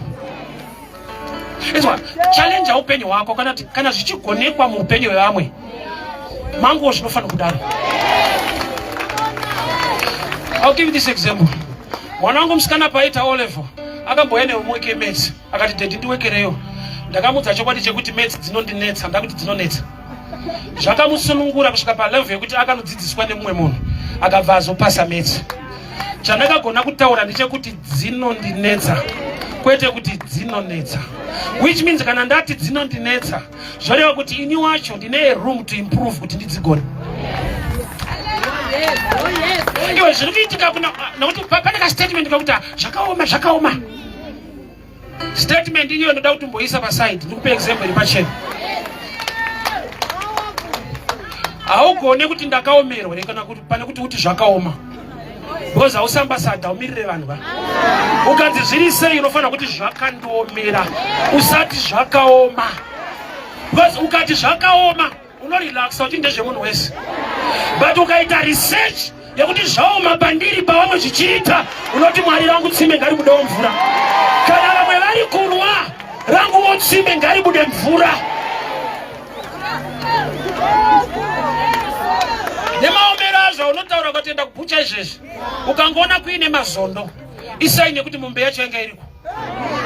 Izwa, challenge upenyu hwako kana, kana zvichigonekwa muupenyu hwevamwe manguwo zvinofanira kudaro. I'll give you this example. Mwana wangu musikana paita O level akambouya nehomework yemaths akati daddy ndiwekereyo. Ndakamudza chokwadi chekuti maths dzinondinetsa, ndakuti dzinonetsa. Zvakamusunungura kusvika palevel yekuti akanodzidziswa nemumwe munhu akabva azopasa maths. Chandakagona kutaura ndechekuti dzinondinetsa, kwete kuti dzinonetsa, which means kana ndati dzinondinetsa zvoreva kuti ini wacho ndine room to improve kuti ndidzigone. Iwe zviri kuitika nokuti pane kastatement kakuti zvakaoma zvakaoma. Statement iyoyo ndoda kuti umboisa paside, ndikupe example iri pachena. Haugone kuti ndakaomerwa kana kuti pane kuti uti zvakaoma, because hausi ambassador, umirire vanhu va. Ukanzi zviri sei unofanira kuti zvakandiomera, usati zvakaoma, because ukati zvakaoma unorelaxa kuti ndezvemunhu wese, but ukaita research yekuti zvaoma pandiri pavamwe zvichiita, unoti Mwari rangu tsime ngaribudewo mvura. Kana vamwe vari kunwa, ranguwo tsime ngaribude mvura. Nemaomero azvo unotaura ukatoenda kubhucha izvezvi, ukangoona kuine mazondo isai nekuti mombe yacho yanga iriko,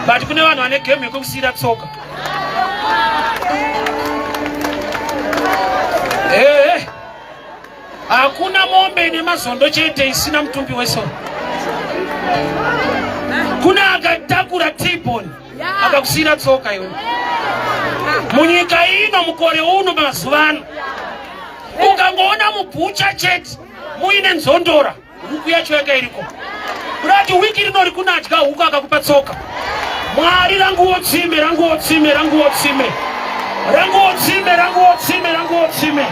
but kune vanhu vane game yekukusiyira tsoka. Ehe, hakuna mombe ine mazondo chete isina mutumbi wesoro. Kuna akatakura tibon akakusiyira tsoka iwe. Munyika ino mukore uno mazuva ano ukangoona mubhucha chete muine nzondora, huku yacho yanga iriko. Kurati wiki rino rikunadya huku akakupa tsoka. Mwari ranguwo tsime, ranguwo tsime, ranguwo tsime, ranguwo tsime, ranguwo tsime, ranguwo tsime.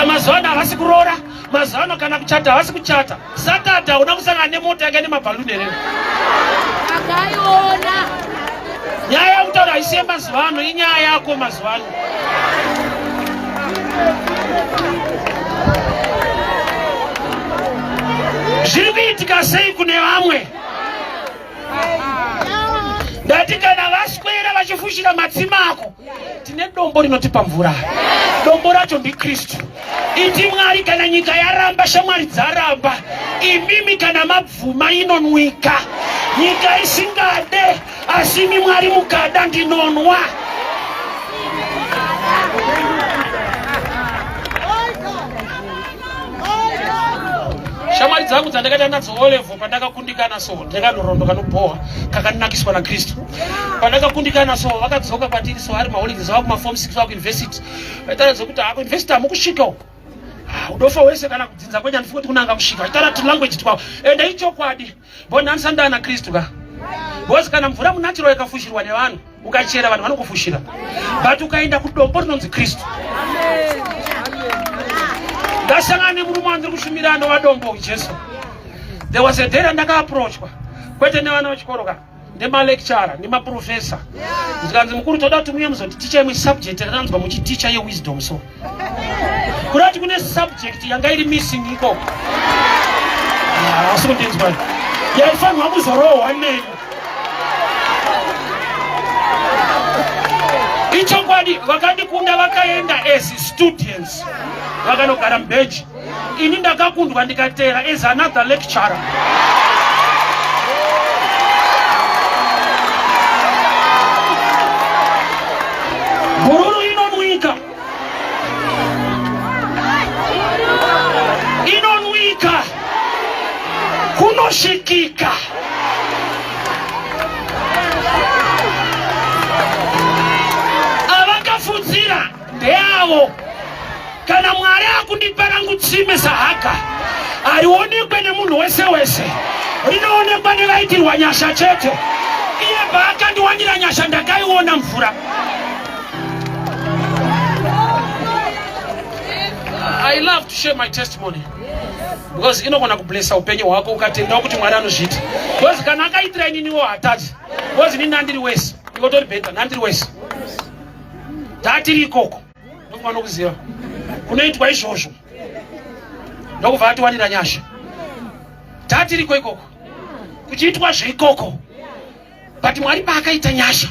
Mazuva ano havasi kuroora, mazuva ano kana kuchata havasi kuchata. Satata hauna kusangana nemota yanga nemabhaluni here? Akaiona. Nyaya yakutaura haisi yemazuva ano, inyaya yako mazuva ano. Zviri kuitika sei kune vamwe? Ndati kana vaswera vachifushira matsima ako, tine dombo rinotipa mvura. Dombo racho ndiKristu. Iti Mwari, kana nyika yaramba, shamwari dzaramba, imimi kana mabvuma inonwika. Nyika isingade, asi imi Mwari mukada ndinonwa. Shamwari dzangu dzandakaita nadzo O level pandakakundikana, so ndakanorondo kanobhowa kakanakiswa naKristu. Pandakakundikana so vakadzoka kwatiri, so ari maholidays vava kumaform 6 vava kuuniversity, vaitaura kuti ha, kuuniversity hamukusvika uko, udofa wese kana kudzinza kwenyu handifungi kuti kunanga kusvika, vachitaura tulanguage twavo. Ende ichokwadi, bo ndandisandana naKristu ka, because kana mvura munatural ikafushirwa nevanhu, ukachera vanhu vanokufushira, but ukaenda kudombo rinonzi Kristu. Ndasangana nemurume wandiri kushumira anova dombo, Jesu. There was a day randakaapproachwa, kwete nevana vechikoro ka. nemalecturer nemaprofessor ndikanzi mukuru toda kuti muye muzotiticha imwe subject yatanzwa muchiticha yewisdom so kuda kuti kune subject yanga iri missing ikoko asi kundinzwa yaifanirwa kuzorohwa neni ichokwadi vakandikunda vakaenda as students vakanogara mubheji ini ndakakundwa ndikateera as another lecturer bhururu inonwika inonwika kunosvikika avakafudzira ndeavo kana mwari akundipa rangu tsime sahaga harionekwe nemunhu wese wese rinoonekwa nevaitirwa nyasha chete iye paakandiwanira nyasha ndakaiona mvura I love to share my testimony because inogona kublessa upenyu hwako ukatendawo kuti mwari anozviita because kana akaitira ininiwo hatadzi because ini ndandiri wese ikotori beta ndandiri wese tatiri ikoko ndokuva nokuziva kunoitwa izvozvo ndokubva atiwanira nyasha tatiriko ikoko kuchiitwa zveikoko but mwari paakaita nyasha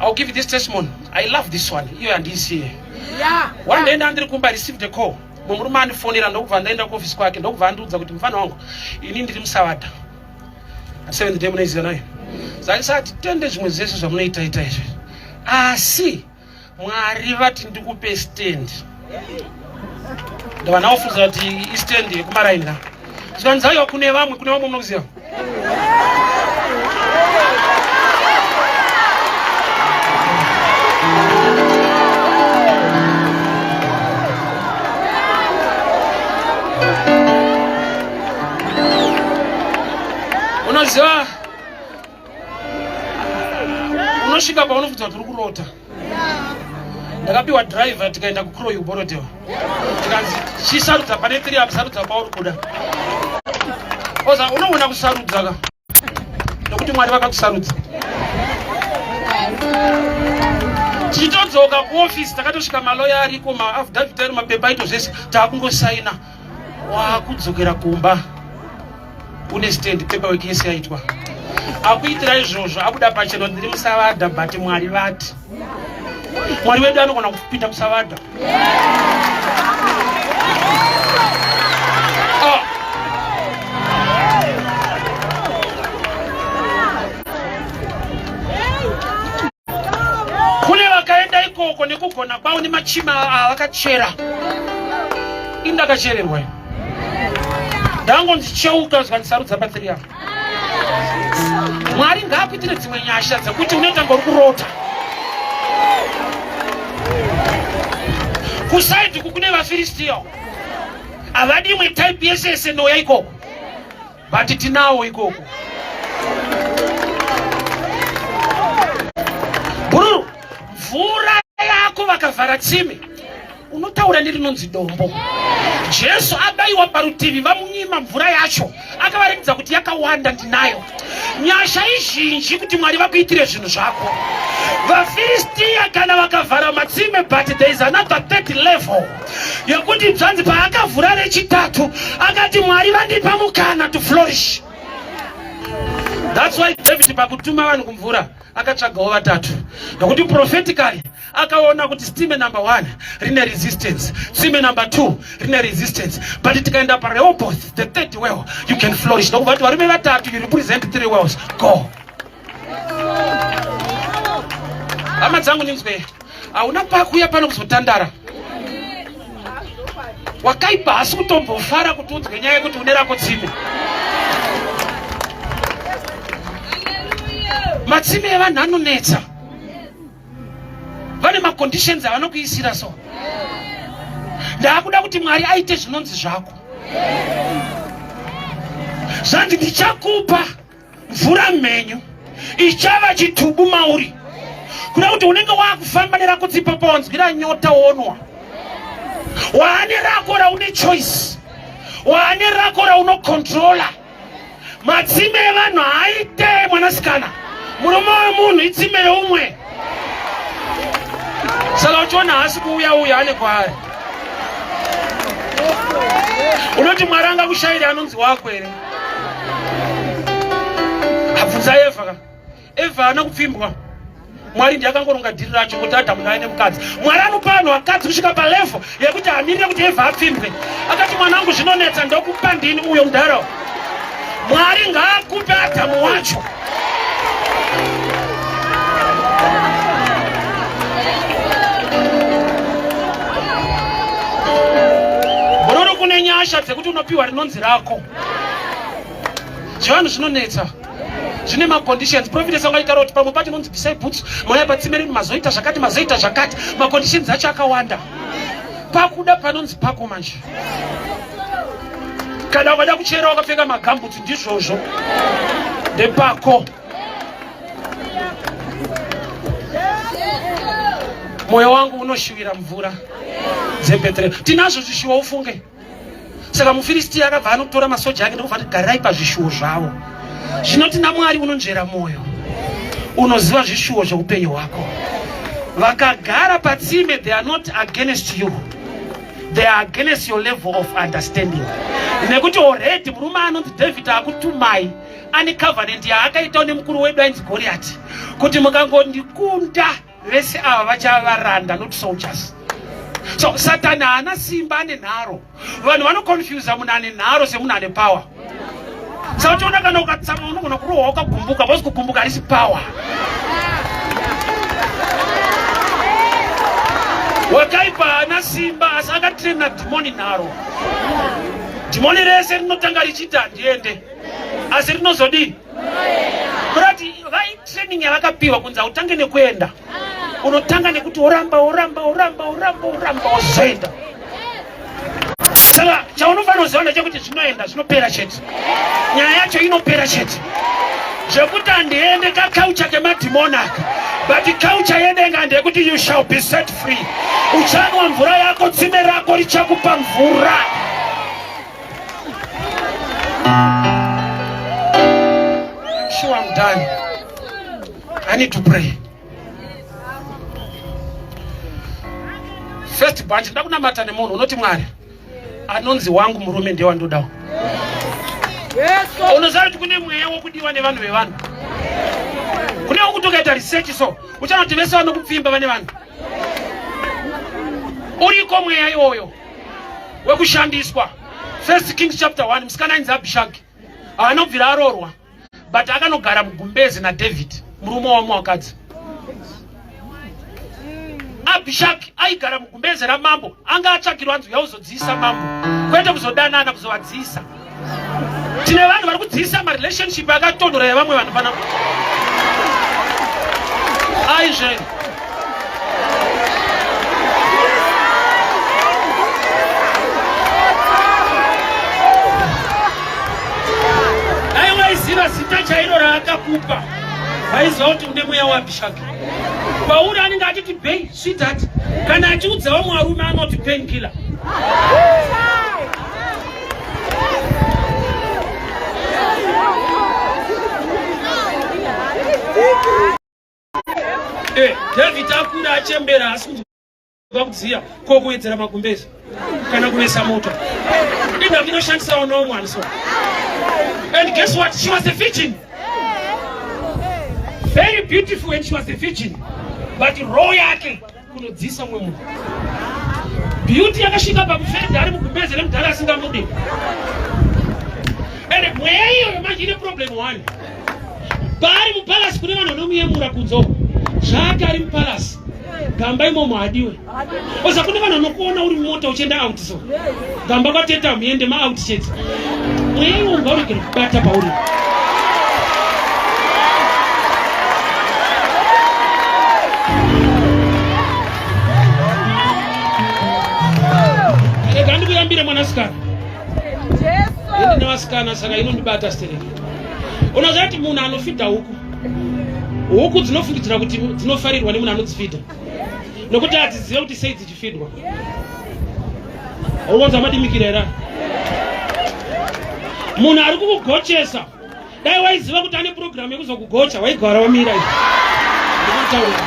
I'll give you this testimony. I love this one. Iyo handiisiye. Yeah. One day ndandiri kumba I received a call. Murume andifonera ndokubva ndaenda kuofisi kwake ndokubva andiudza kuti mufana wangu ini ndiri musavadha. Seventh day munoiziva nayo. Zvaisati tende zvimwe zvese zvamunoita ita izvi. Asi Mwari vati ndikupe stand. Ndava naofunza kuti istand yekumaraini ka. Zvikanzi aiwa kune vamwe kune vamwe munokuziva. Unoziva unosvika paunofunza kuti uri kurota ndakapiwa driver tikaenda kucroy kuborodale tikanzi chisarudza pane tiri apa sarudza pauri kuda oza unoona kusarudza ka nokuti mwari vakakusarudza tichitodzoka kuofisi takatosvika maloya ariko maaffidavit ari mapepa aito zvese taakungosaina wakudzokera kumba une stand paperwork yese yaitwa akuitira izvozvo abuda pachena ndiri musavadha but mwari vati mwari wedu anogona kupinda musavadha ah. kune vakaenda ikoko nekugona kwavo nemachima avakachera indakachererwa ndangonzi cheuka zvikandisarudza patsiri yako mwari ngaakuitire dzimwe nyasha dzekuti unoita ngori kurota kusaidhi kukune vafiristiya havadi imwe type yese yese noya ikoko but tinawo ikoko bhururu mvura yako vakavhara tsime unotaura nerinonzi dombo jesu abayiwa parutivi vamunyima mvura yacho akavaratidza kuti yakawanda ndinayo nyasha izhinji kuti mwari vakuitire zvinhu zvako vafiristiya kana vakavhara matsime but there is another third level yekuti zvanzi paakavhura rechitatu akati mwari vandipa mukana to flourish that's why david pakutuma vanhu kumvura akatsvagawo vatatu nokuti prophetically akaona kuti stime number one rine resistance tsime number two rine resistance but tikaenda parehoboth the third well you can flourish ndokubva kuti varume vatatu you represent three wells go hama dzangu ndinzwe hauna pakuya pano kuzotandara wakaipa hasi kutombofara kuti unzwe nyaya yekuti une rako tsime matsime evanhu anonetsa vane maconditions avanokuisira so ndaakuda kuti mwari aite zvinonzi zvako zvanzi ndichakupa mvura mhenyu ichava chitubu mauri kuda kuti unenge wakufamba nerako tsipa pawanzwira nyota wonwa waane rako raune choice waane rako raunocontrola Matsime evanhu haaite mwanasikana. Murume wemunhu itsime reumwe. Saka uchiona haasi kuuya uya ane kwaari. Unoti Mwari angakushayire anonzi wako here? Abvunza Eva ka. Eva haana kupfimbwa. Mwari ndiye akangoronga dhiri racho kuti Adamu naye nemukadzi. Mwari anopa vanhu vakadzi kusvika palevel yekuti hamirire kuti Eva apfimbwe. Akati mwanangu zvinonetsa ndokupa ndini uyo mudhara. Mwari ngaakupe Adamu wacho. Bororo kune nyasha dzekuti unopiwa rinonzi rako. Zvivanhu zvinonetsa. Zvine maconditions. Prophetess vangaitaura kuti pamwe pacho inonzi bvisai boots, mauya patsime renu mazoita zvakati, mazoita zvakati. Maconditions acho akawanda. Pakuda panonzi pako manje. Kana ukada kuchera wakapfeka magambutsi ndizvozvo. Ndepako. Moyo wangu unoshuvira mvura dzeBethlehem. Tinazvo zvishuwo ufunge. Saka muFiristia akabva anotora masoja ake ndokubva ati garai pazvishuwo zvavo. Zvino tina Mwari unonzvera mwoyo, unoziva zvishuwo zveupenyu hwako. Vakagara patsime, they are not against you, they are against your level of understanding. Nekuti already murume anonzi David akutumai ane covenant yaakaitawo nemukuru wedu ainzi Goriati kuti mukangondikunda vese ava vachava varanda not soldiers. So Satani haana simba, ane nharo. Vanhu vanoconfusa munhu ane nharo semunhu ane power. Saka uchiona kana ukatsamwa unogona kurohwa ukagumbuka, because kugumbuka harisi power. Wakaipa haana simba asi akatraina dhimoni nharo. Dhimoni rese rinotanga richiti handiende, asi rinozodii? Kurati vai training yavakapiwa kunzi hautange nekuenda, unotanga nekuti woramba woramba woramba woramba woramba wozoenda. Saka chaunofanira kuziva ndechekuti zvinoenda, zvinopera chete. Nyaya yacho inopera chete. Zvekuti handiende kakaucha kemadhimoni aka, but culture yedenga ndeyekuti you shall be set free. Uchanwa mvura yako, tsime rako richakupa mvura. I'm sure I'm done. I need to pray. First bunch, ndakunamata nemunhu unoti Mwari anonzi wangu murume ndiye wandodawo. Unoziva kuti kune mweya wokudiwa nevanhu vevanhu. Kune wokuti ukaita research so uchaona kuti vese vanokupfimba vane vanhu. Uriko mweya iwoyo wekushandiswa. First Kings chapter 1 musikana ainzi Abishag haana kubvira aroorwa but akanogara mugumbezi naDavid murume wamwe wakadzi. Abishag aigara mugumbeze ramambo, anga atsvakirwa anzi uya uzodziisa mambo, kwete kuzodanana, kuzovadziisa. Tine vanhu vari kudziisa marelationship akatonhora yevamwe vanhu pana aizve. Dai waiziva zita chairo raakakupa vaiziva kuti une mweya waAbishagi. Pauri anenge achiti bei sweetheart, kana achiudza vamwe varume anoti painkiller. Eh, David akura achembera asi kunzwa kudziya ko kuwedzera magumbezi kana kuvesa moto. Inga ndinoshandisawo no one so. And guess what? She was a virgin. Very beautiful and she was a virgin. But role yake kunodzisa umwe munhu. Beauty yakasvika pakufenda ari mugumbeze remudhara asingamude. Ende mweya iyoyo manje ine problem one. Paari mupalasi kune vanhu vanomuyemura kunze uko. Zvake ari mupalasi. Gamba imomo hadiwe. Oza kune vanhu vanokuona uri mumota uchienda out so. Gamba kwateta muende ma out chete. Mweya iwo ngauregere kubata pauri. Rega ndikuyambire mwanasikana. Ini nevasikana saka inondibata stereki. Unoziva kuti munhu anofidha huku, huku dzinofungidzira kuti dzinofarirwa nemunhu anodzifidha nokuti hadzizive kuti sei dzichifidwa. Ukonza madimikira here? Munhu ari kukugochesa. Dai waiziva kuti ane program yekuzokugocha waigara wamira izvi. Ndikutaura.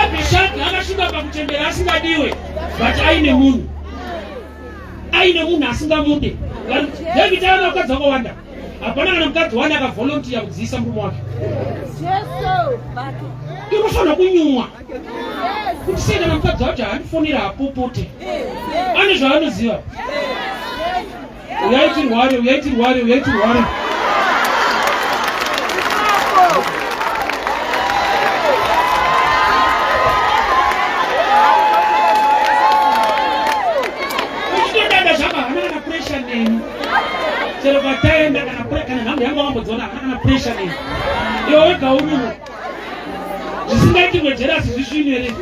Abhishagi akasvika pakuchembera asingadiwe but aine munhu aine munhu asingamude. David aiva vakadzi vakawanda, hapana kana mukadzi wani akavolontiya kudziisa murume wake. Inofanira kunyumwa kuti sei kana mukadzi wacho haandifonera apopoti, ane zvaanoziva. Uyai tirware, uyai tirware, uyai tirware. Uchitodada zvako hana kana pressure neni. Chero kwataenda kana kana nhambo yangu wakambodziona hana kana pressure neni. Iwe wega urimo. Zvisingaitirwe jerasi zvisvinu here?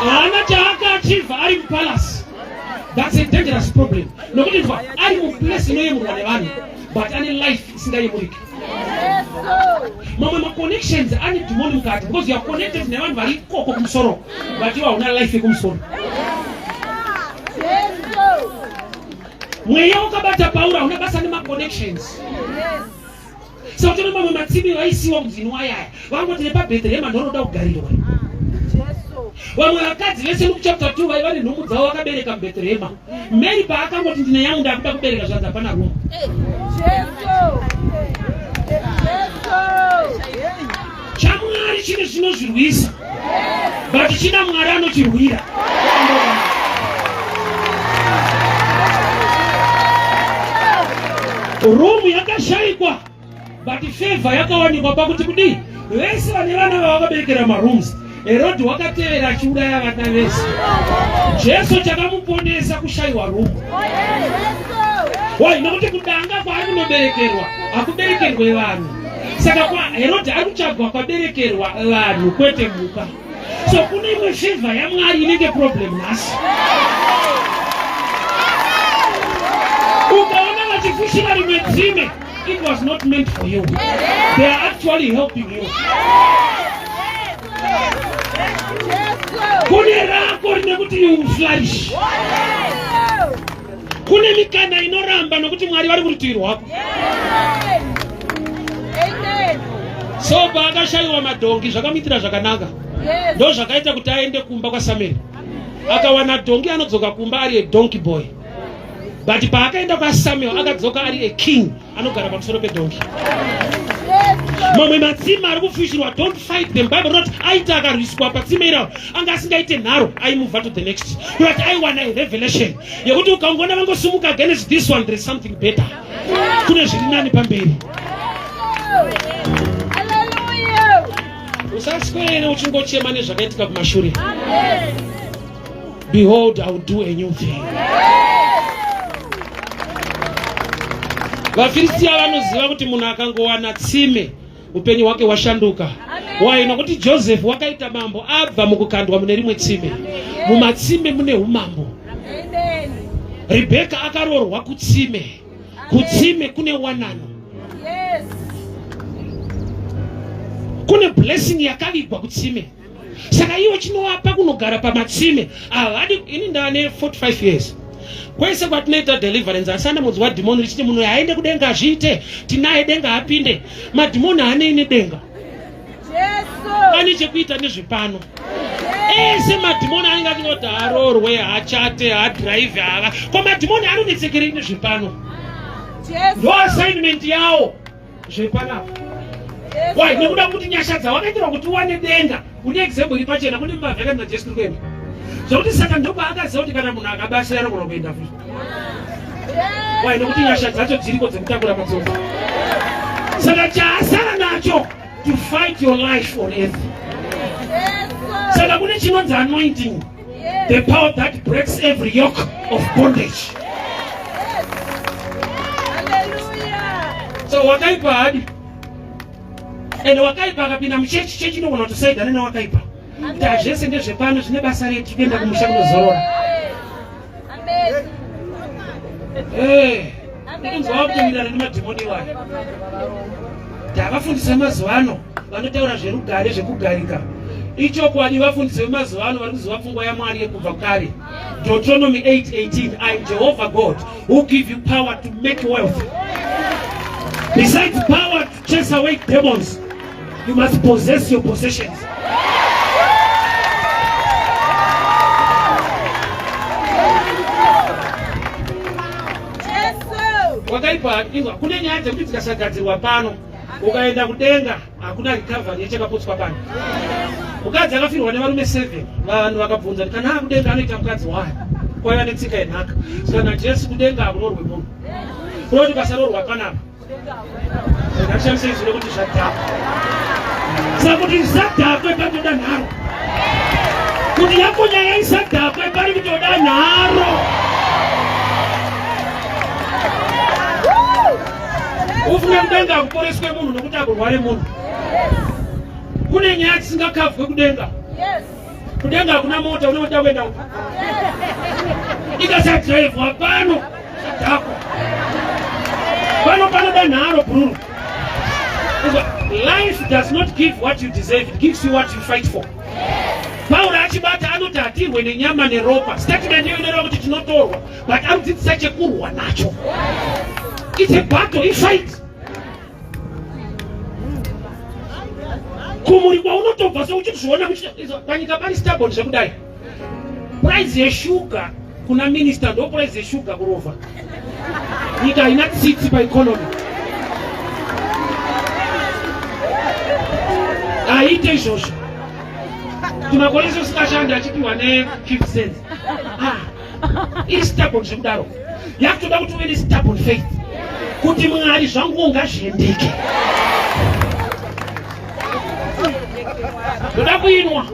Haana chaakaachiva ari mupalace. That's a dangerous problem. Nokuti nzwa ari muplace inoyemurwa nevanhu but ane life isingayemuriki. Mamwe maconnections ane dhimoni mukati because you are connected nevanhu vari ikoko kumusoro but iwe hauna life yekumusoro. Mweya wakabata Pauro hauna basa nemaconnections. Saka tine mamwe matsime vaisiwa kunzi inwayaya vangoti nepaBhetherehema ndoroda kugarirwa. Vamwe vakadzi vese Luke chapter 2 vaiva nenhumbu dzavo vakabereka muBhetherehema. Mary paakangoti ndine yangu ndakuda kubereka zvanzi hapana room. ChaMwari chine zvinozvirwisa but china Mwari anochirwira. Room yakashaikwa but favor yakawanikwa pakuti kudii vese vane vana vavakaberekera marooms herodhi wakatevera achiuraya vana vese jesu chakamuponesa kushayiwa rumu wai nokuti kudanga kwaari kunoberekerwa hakuberekerwe vanhu saka herodhi ari kutsvagwa kwaberekerwa vanhu kwete mhuka so kune imwe favor yamwari inenge problem nhasi ukaona vachifushira rimwe tsime it was not meant for you they are actually helping you kune rako rine kuti you will flourish kune mikana inoramba nokuti mwari vari kurutivi rwako so paakashayiwa madhongi zvakamuitira zvakanaka ndo zvakaita kuti aende kumba kwasamueri akawana dhongi anodzoka kumba ari a donkey boy but paakaenda kwasamuel akadzoka ari a king anogara pamusoro pedhongi mamwe matsime ari kufushirwa don't fight them bible rinoti aita akarwiswa patsime iraro anga asingaite nharo aimuvha to the next kurati aiwana a revelation yekuti ukangoona vangosimuka against this one there is something better kune zviri nani pamberi usaswere uchingochema nezvakaitika kumashure Behold, I will do a new thing. VaFiristia vanoziva kuti munhu akangowana tsime upenyu hwake hwashanduka. Why? Nokuti Joseph wakaita mambo abva mukukandwa mune rimwe tsime. Mumatsime mune umambo. Rebheka akaroorwa kutsime. Kutsime kune wanano. Kune blessing yakavigwa kutsime. Saka iwo chinovapa kunogara pamatsime havadi. Ini ndane 45 years kwese kwatinoita deliverance asi ane mudzi wadhimoni richiti munhu aende kudenga azviite tinaye denga apinde madhimoni haanei nedenga ane chekuita nezvepano ese madhimoni anenge achingoti haroorwe hachate hadhiraivhe hava ko madhimoni anonetsekerei nezvepano ndo assignment yawo zvepanapa why nekuda kuti nyasha dzawakaitirwa kuti uwane denga une example iri pachena kune mbavha yakanzi najesu tiri kuenda zvekuti saka ndopaakaziva kuti kana munhu akabatsira anogona kuenda futi why nekuti nyasha dzacho dziriko dzekutakura matsoka saka chaasara nacho to fight your life on earth saka kune chinonzi anointing The power that breaks every yoke of bondage. So wakaipa hadi. And wakaipa akapinda muchechi, chechi inogona kutosaidana newakaipa. Kuti hazvese ndezvepano zvine basa retu kuenda kumusha kunozorora. Eh, ndinzwa wakutomirana nemadhimoni iwayo. Tavafundisi vemazuva ano vanotaura zverugare zvekugarika. Ichokwadi vafundisi vemazuva ano vari kuziva pfungwa yaMwari yekubva kare. Deuteronomy 8:18 I am Jehovah God who give you power to make wealth. Besides power to chase away demons, you must possess your possessions. Wakaipa inzwa kune nyaya dzekuti dzikasagadzirwa pano ukaenda kudenga hakuna recovery yechakapotswa pano. Mukadzi akafirwa nevarume 7 vanhu vakabvunza kuti kana akudenga anoita mukadzi wayo kwaiva netsika yenhaka saka naJesu kudenga hakuroorwe munhu kunoti ukasaroorwa panapa Ngatishandise izwi rekuti zvadhakwa. Saka kuti zvisadhakwe panotoda nharo. Kuti yako nyaya isadhakwe pari kutoda nharo. Ufunge kudenga kuporeswe munhu nokuti akurware munhu. Kune nyaya dzisingakavhwe kudenga. Kudenga hakuna mota unoda kuenda uko. Ikasadhiraivhwa pano. Zvadhakwa. Pano panoda nharo bhururu. Life does not give what you deserve, it gives you what you fight for. Pauro achibata anoti hatirwe nenyama neropa. Statement iyo inoreva kuti tinotorwa, but anodzidzisa chekurwa nacho. It's a battle, i fight. Kumuri kwaunotobva seuchizviona panyika pari stubborn zvekudai. Price yeshuga kuna minister ndo price yeshuga kurova. Nyika haina tsitsi paeconomy. Aite izvozvo. Tumakore iso usingashandi achipiwa ne 50 cents. Ah. Iri stubborn zvekudaro. Yakutoda kuti uve ne stubborn faith. Kuti Mwari zvangu ngazviendeke. Ndoda kuinwa.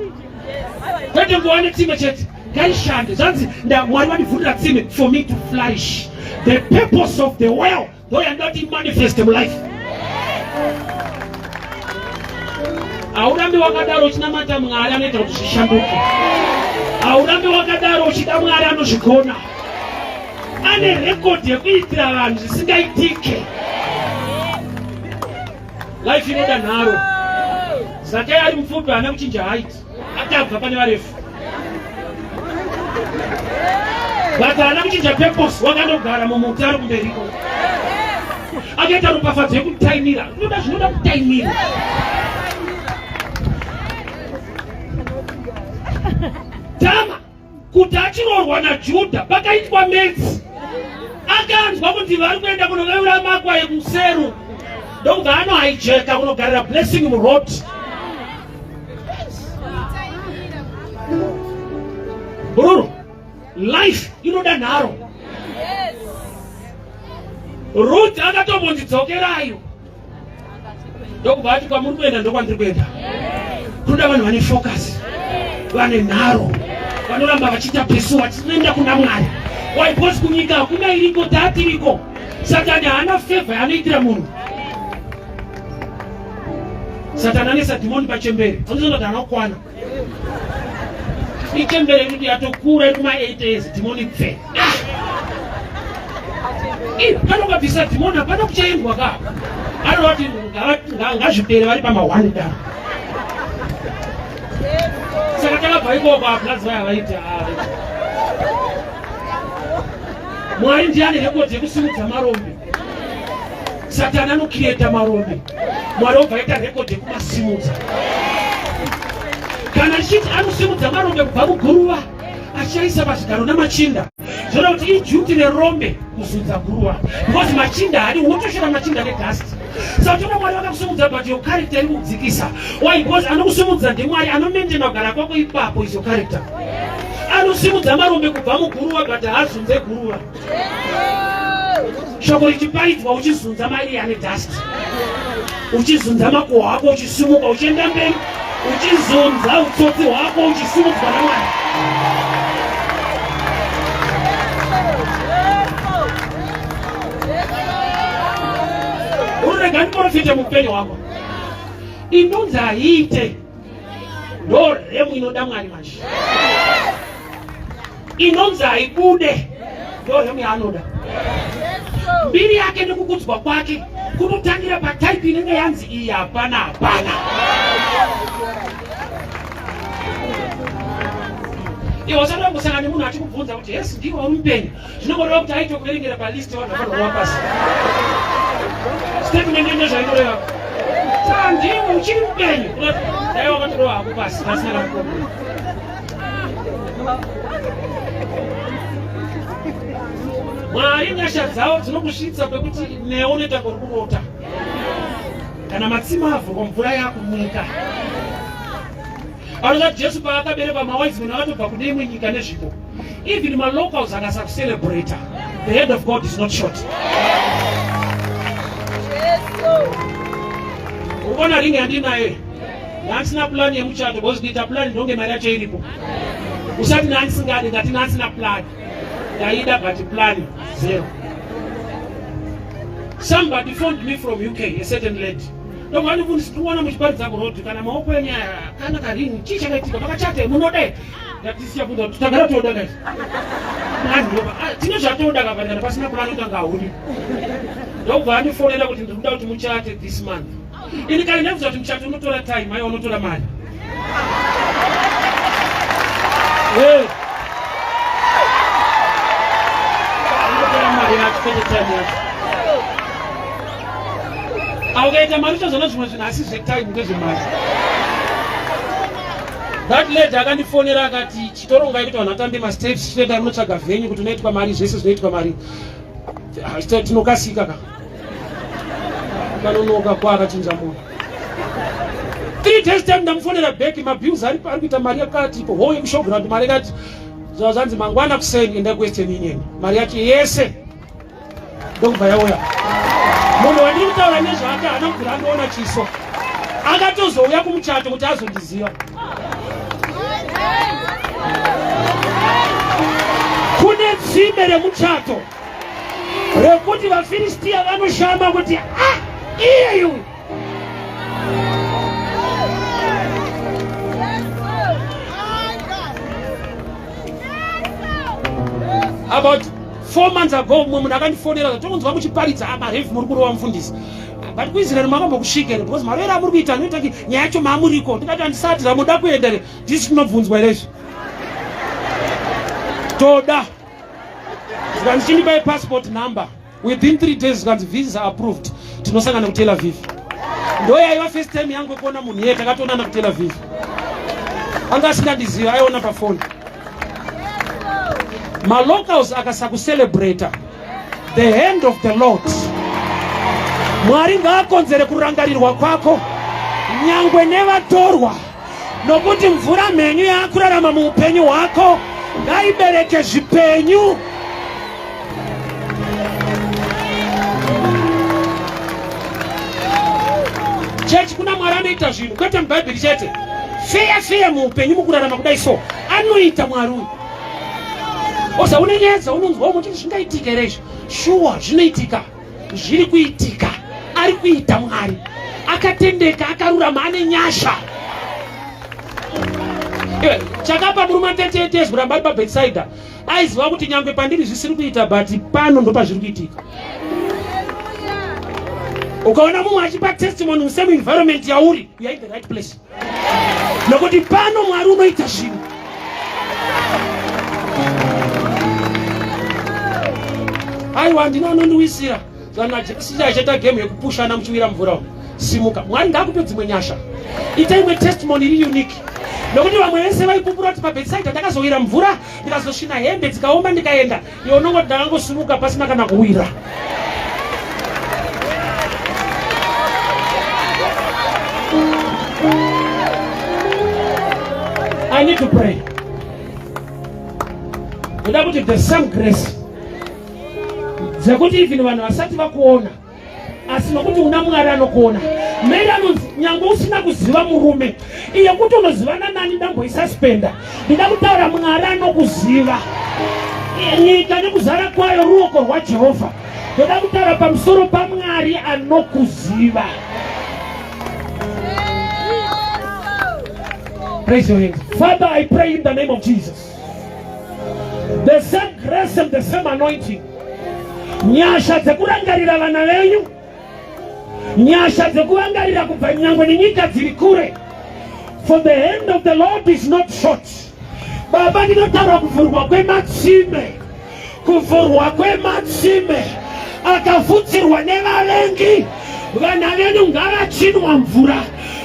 Kwete nguva netsime chete. Ngaishande. Zvanzi Mwari vandivhurira tsime for me to flourish. The purpose of the well ndo yandoti manifest mulife. Haurambi wakadaro uchinamata Mwari anoita kuti zvishanduke. Haurambi wakadaro uchida Mwari anozvigona. Ane rekodhi yekuitira vanhu zvisingaitike. Life inoda nharo. Zakai ari mupfupi haana kuchinja height. Akabva pane varefu. But haana kuchinja purpose, wakandogara mumuti ari kumberiko. Akaita ropafadzo yekutaimira. Zvinoda zvinoda kutaimira. Tama kuti achiroorwa naJudha pakaitwa metsi akanzwa kuti vari kuenda kunoveura makwai kuseru ndokubva anohaijeka kunogarira blessing muroad bhururu life inoda nharo Ruth akatombonzi dzokerayo ndokubva ati kwamuri kuenda ndokwandiri kuenda kunoda vanhu vane focus vane nharo vanoramba vachiita pesu vachinoenda kuna mwari why because kunyika hakuna iriko taatiriko satani haana favor yaanoitira munhu satani anesa dhimoni pachembere anozoona kuti haana kukwana ichembere kuti yatokura iri kuma 8 years dhimoni pfe ah! Kana ukabvisa dhimoni hapana kuchaendwa ka anova kuti ngazvipere vari pama1 daro saka takabva ikoko apulazi vaya vaiti ah, mwari ndiye ane rekodhi yekusimudza marombe satani anokireta marombe mwari obva aita rekodhi yekumasimudza kana ndichiti anosimudza marombe kubva muguruva achaisa pazvigaro namachinda zvoda kuti iduty nerombe kuzunza guruva because machinda haadi wotoshora machinda nedust saka toda mwari vakakusimudza but your character iri kukudzikisa why because anokusimudza ndimwari anomaintaina kugara kwako ipapo is your character anosimudza marombe kubva muguruva but haazunze guruva shoko richiparidzwa uchizunza mari ane dust uchizunza makuhwa ako uchisimuka uchienda mberi uchizunza utsotsi hwako uchisimudzwa namwari ururega ndiporofite muupenyu hwako indunzi haiite. Ndo remu inoda Mwari manje. Inonzi haibude ndo remu yaanoda. Mbiri yake nekukudzwa kwake kunotangira pataipi inenge yanzi iyi hapana hapana. Iwe usati wambosangana nemunhu achikubvunza kuti hesi ndiwe uri mupenyu zvinongoreva kuti aitokuverengera palist vanhu vafanirwa pasi statement ine zvainoreva saa ndiwe uchiri mupenyu dai wakatorova hako pasi pasina kana problem Mwari nyasha dzavo dzinokusvitsa pekuti newe unoita kuri kurota kana matsima avhurwa mvura yakumwika Anoza Jesu paakaberekwa mawise men akatobva kune imwe nyika nezvipo. Even malocals akasakucelebrata. The hand of God is not short. Uona ringi yandinayo. Ndandisina plan yemuchato because kuita plan ndonge mari yacho iripo. Usati ndandisingadi ndati ndandisina plan. Ndaida but plan zero. Somebody phoned me from UK, a certain lady. Ndobva ndibvunza tikuona muchiparidza kuroad kana maoko enyu aya kana karingi chii chakaitika makachata munoda ndatisiya bvunza kuti tagara toda kai ah, tine zvatoda kapa kana pasina plan utanga haudi ndobva andifonera kuti ndiri kuda kuti muchate this month ini kare ndabvunza kuti muchato unotora time aiwa unotora mari Hey. Unotora mari yacho kwete time yacho aukaita mari uchazoona zvimwe zvinhu asi zvetime ndezvemari that lady akandifonera akati chitorongai kuti vanhu vatambe masteps chitoenda munotsvaga venyu kuti unoitwa mari zvese zvinoitwa mari ah, tinokasika ka kanonoka kwa akachinja munhu three days time ndamufonera back mabills ari kuita mari yakati ipo hoo yekushowground mari yakati zvanzi mangwana kuseni enda kuwestern union mari yacho yese ndokubva yauya munhu wandiri kutaura nezvake haana kubvira andiona chiso akatozouya kumuchato kuti azondiziva kune tsime remuchato rekuti vafiristiya vanoshama kuti ah iyeyu About four months ago mumwe munhu akandifonera tokunzwa muchiparidza amarevi ah, muri kurova mufundisi but kuisraeri makambokusvika here because marovero amuri kuita anoita ki nyaya yacho maamuriko ndikati handisati zvamuda kuenda here ndisi tinobvunzwa here izvi toda zvikanzi chindipai passport number within 3 days zvikanzi visa approved tinosangana kutel aviv ndo yaiva first time yangu yekuona munhu iye takatoonana kutel aviv anga asingandiziva aiona pafoni malocals akasakucelebrata the hand of the lord mwari ngaakonzere kurangarirwa kwako nyangwe nevatorwa nokuti mvura mhenyu yaakurarama muupenyu hwako ngaibereke zvipenyu chechi kuna mwari anoita zvinhu kwete mubhaibheri chete feya feya muupenyu mukurarama kudai so anoita mwari uyu oza une nyaya dzaunonzwa umwe chiti zvingaitika here izvi shuwa zvinoitika zviri kuitika ari kuita mwari akatendeka akarurama ane nyasha chakapa murume 38 years kuramba ari pabetsaida aiziva kuti nyangwe pandiri zvisiri kuita but pano ndopazviri kuitika ukaona mumwe achipa testimony musame environment yauri you are in the right place nokuti pano mwari unoita zvinhu aiwa handina anondiwisira zvanajekisira achaita game yekupushana muchiwira mvura simuka mwari ngaakupe dzimwe nyasha ita imwe testimony iri unique nokuti vamwe vese vaipupura kuti pabetsaida ndakazowira mvura ndikazosvina hembe dzikaoma ndikaenda iwe unongoti ndakangosimuka pasina kana kuwira I need to pray. Ndoda kuti the same grace dzekuti even vanhu vasati vakuona asi nokuti una mwari anokuona mary anonzi nyange usina kuziva murume iye kuti unozivana nani ndamboisaspenda ndida kutaura mwari anokuziva nyika nekuzara kwayo ruoko rwajehovha ndoda kutaura pamusoro pamwari anokuziva. Raise your hands. Father, I pray in the name of Jesus. The same grace and the same anointing. Nyasha dzekurangarira vana venyu. Nyasha dzekurangarira kubva nyangwe nenyika dziri kure. For the hand of the Lord is not short. Baba, ndinotaura kuvhurwa kwematsime. Kuvhurwa kwematsime akafutsirwa nevavengi. Vana venyu ngavachinwa mvura,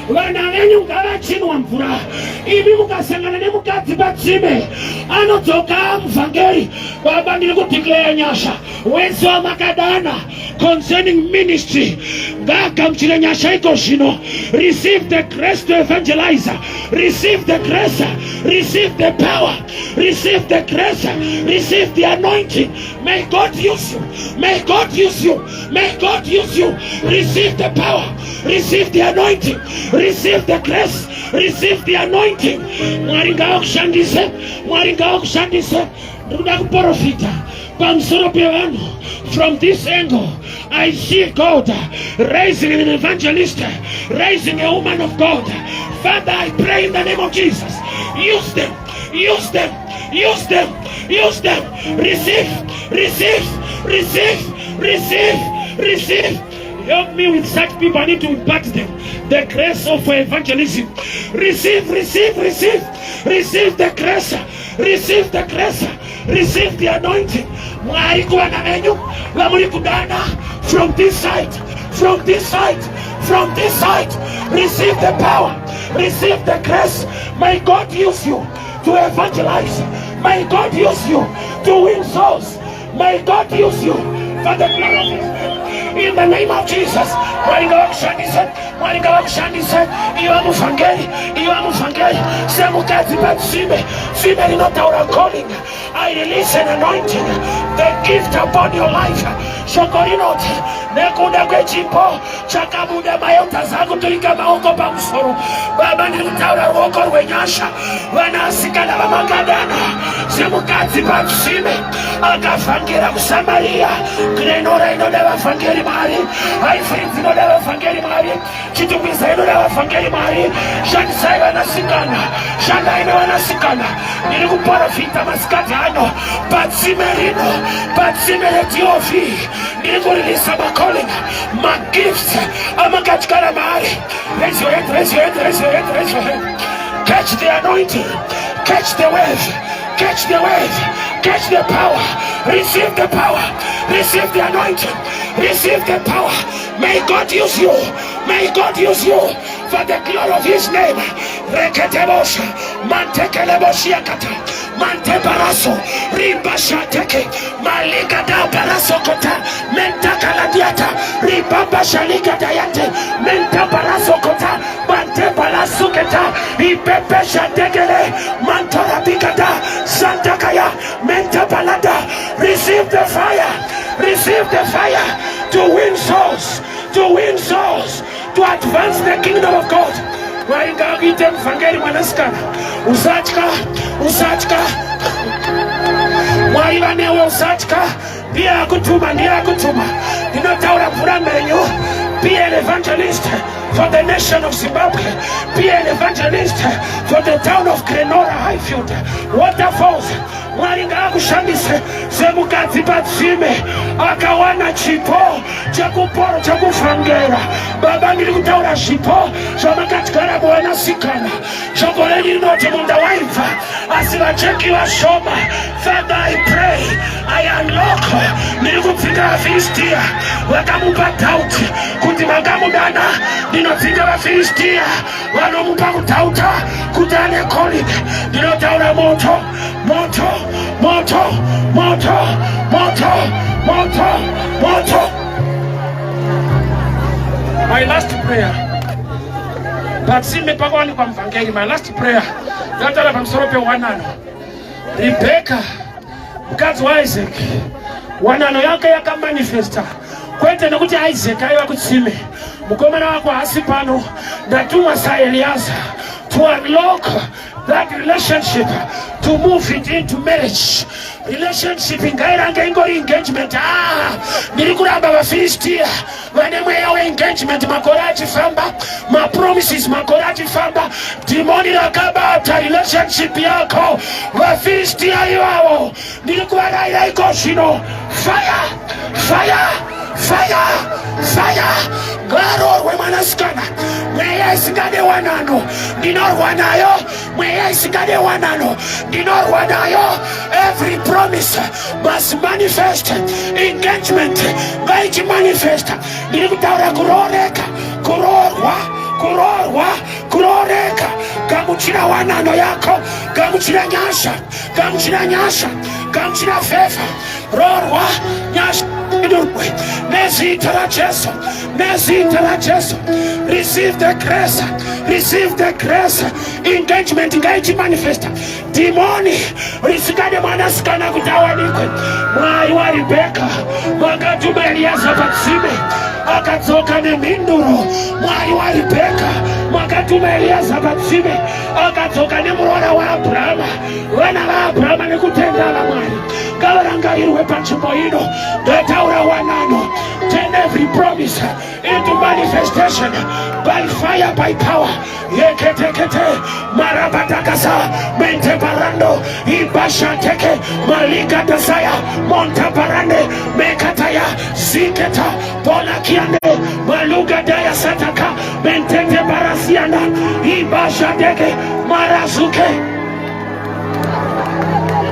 vana venyu ngavachinwa mvura. Imi mukasangana nemukadzi patsime anodzoka muvhangeri. Baba, ndiri kudeclare nyasha wese wamakadana concerning ministry ngaagamuchire nyasha iko zvino. Receive the grace to evangelize, receive the grace, receive the power, receive the grace, receive the anointing. May God use you, may God use you, may God use you. Receive the power, receive the anointing, receive the grace, receive the anointing. Mwari ngavakushandise, Mwari ngavakushandise. Ndikuda kuprofita pamusoro pevanhu. From this angle I see God raising an evangelist, raising a woman of God. Father, I pray in the name of Jesus, use them, use them, use them, use them. Receive, receive, receive, receive, receive. Help me with such people. I need to impart them the grace of evangelism. Receive, receive, receive, receive the grace, receive the grace, receive the anointing. Mwari kuvana venyu vamuri kudana from this side, from this side, from this side, receive the power, receive the grace. May God use you to evangelize. May God use you to win souls. May God use you for the glory of his name. In the name of Jesus. Mwari ngavakushandise, Mwari ngavakushandise. Iva muvhangeri, iva muvhangeri. Semukadzi patsime, tsime rinotaura calling. I release an anointing, the gift upon your life. Shoko rinoti nekuda kwechipo chakabuda maelders akuturika maoko pamusoro. Baba, ndiri kutaura ruoko rwenyasha. Vanasikana vamakadana semukadzi patsime akavhangera kuSamaria. Glen Norah inoda vavhangeri, Mwari. Highfields inoda vavhangeri, Mwari. Chitungwiza inoda vavhangeri, Mwari. Shandisai vanasikana, shandai nevanasikana. Ndiri kuprofita masikati ano patsime rino, patsime reTOV. Ndiri kureleasa macalling, magifts amakatyara maari. Raise your hand, raise your hand, raise your hand, raise your hand. Catch the anointing, catch the wave, catch the wave, catch the power. Receive the power, receive the anointing, receive the power. May God use you, may God use you for the glory of his name. Reketebosha mantekeleboshiakata mantebaraso ribashateke maligada barasokota mentakaladiata ribabashalikadayate mentabarasokota mantebalasuketa ipepeshatekele mantorabikata santakaya mentabalada. Receive the fire, receive the fire to win souls, to win souls, to advance the kingdom of God. Mwari ngaakuite muvhangeri, mwanasikana. Usatya, usatya, Mwari vanewe. Usatya, ndiye akutuma, ndiye akutuma. Ndinotaura mvura mhenyu. Be an evangelist for the nation of Zimbabwe. Be an evangelist for the town of Glen Norah, Highfield, Waterfalls. Mwari ngaakushandise semukadzi patsime akawana chipo chekuporo chekuvhangera. Baba, ndiri kutaura zvipo zvamakatyara muvanasikana. Shoko renyu rinoti munda waibva asi vacheki vashoma. Father, I pray, I unlock. Ndiri kudzinga vaFiristiya vakamupa doubt kuti makamudana. Ndinodzinga vaFiristiya vanomupa kudoubta kuti ane calling. Ndinotaura moto, moto, moto, moto, moto, moto, moto. My last prayer. Patsime pakawanikwa muvhangeri. My last prayer, ndinotaura pamusoro pewanano. Rebheka, mukadzi waIsaac, wanano yake yakamanifesta kwete nekuti Isaac aiva kutsime. Mukomana wako haasi pano. Ndatumwa saEliaza to unlock that relationship, to move it into marriage relationship. Ngairange ingori engagement. Ah, ndiri kuramba. VaFilistia vane mweya weengagement, makore achifamba, mapromises makore achifamba, dhimoni rakabata relationship yako. VaFilistia ivavo ndiri kuvarayira iko zvino, fire, fire, fire, fire! Ngaroorwe mwanasikana. Mweya isingade wanano ndinorwa nayo, mweya isingade wanano ndinorwa nayo. Every promise must manifest. Engagement ngaichimanifesta. Ndiri kutaura kurooreka, kuroorwa, kuroorwa, kurooreka. Gamuchira wanano yako, gamuchira nyasha, gamuchira nyasha, gamuchira favour, roorwa, nyasha idurwe nezita raJesu, nezita raJesu. Receive the grace, receive the grace. Engagement ngaichimanifesta. Dhimoni risingade mwanasikana kuti awanikwe, Mwari waRibheka vakatuma Eliyaza patsime akadzoka nemhinduro. Mwari waRibheka makatuma Eliyaza patsime akadzoka nemuroora waAbhurahama. Vana vaAbhurahama nekutenda vaMwari ngavarangarirwe panzvimbo ino. Ndataura wanano. Turn every promise into manifestation by fire, by power. Yeketekete marabatakasa menteparando ibashateke malikatasaya montaparande mekataya ziketa polakiande malugadaya sataka mentete barasianda ibashateke marazuke.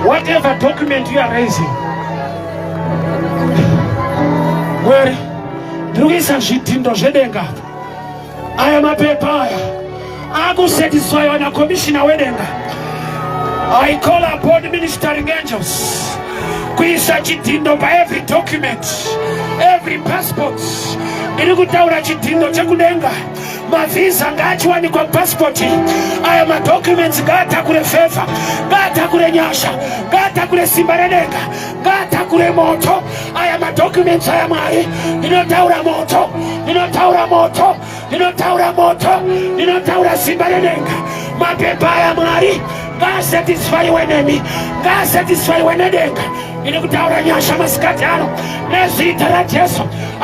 Whatever document you are raising, Mwari, ndiri kuisa zvidhindo zvedenga apa. Aya mapepa aya akusatisfywa nakomishina wedenga. I call upon ministering angels kuisa chidhindo paevery document, every passport. Ndiri kutaura chidhindo chekudenga. Mavhisa ngaachiwanikwa mupasipoti. Aya madocuments ngaatakure favour, ngaatakure nyasha, ngaatakure simba redenga, ngaatakure moto. Aya madocuments aya, Mwari, ndinotaura moto, ndinotaura moto, ndinotaura moto, ndinotaura simba redenga. Mapepa aya, Mwari, ngaasatisfaiwe nemi, ngaasatisfaiwe nedenga. Ndiri kutaura nyasha masikati ano nezita raJesu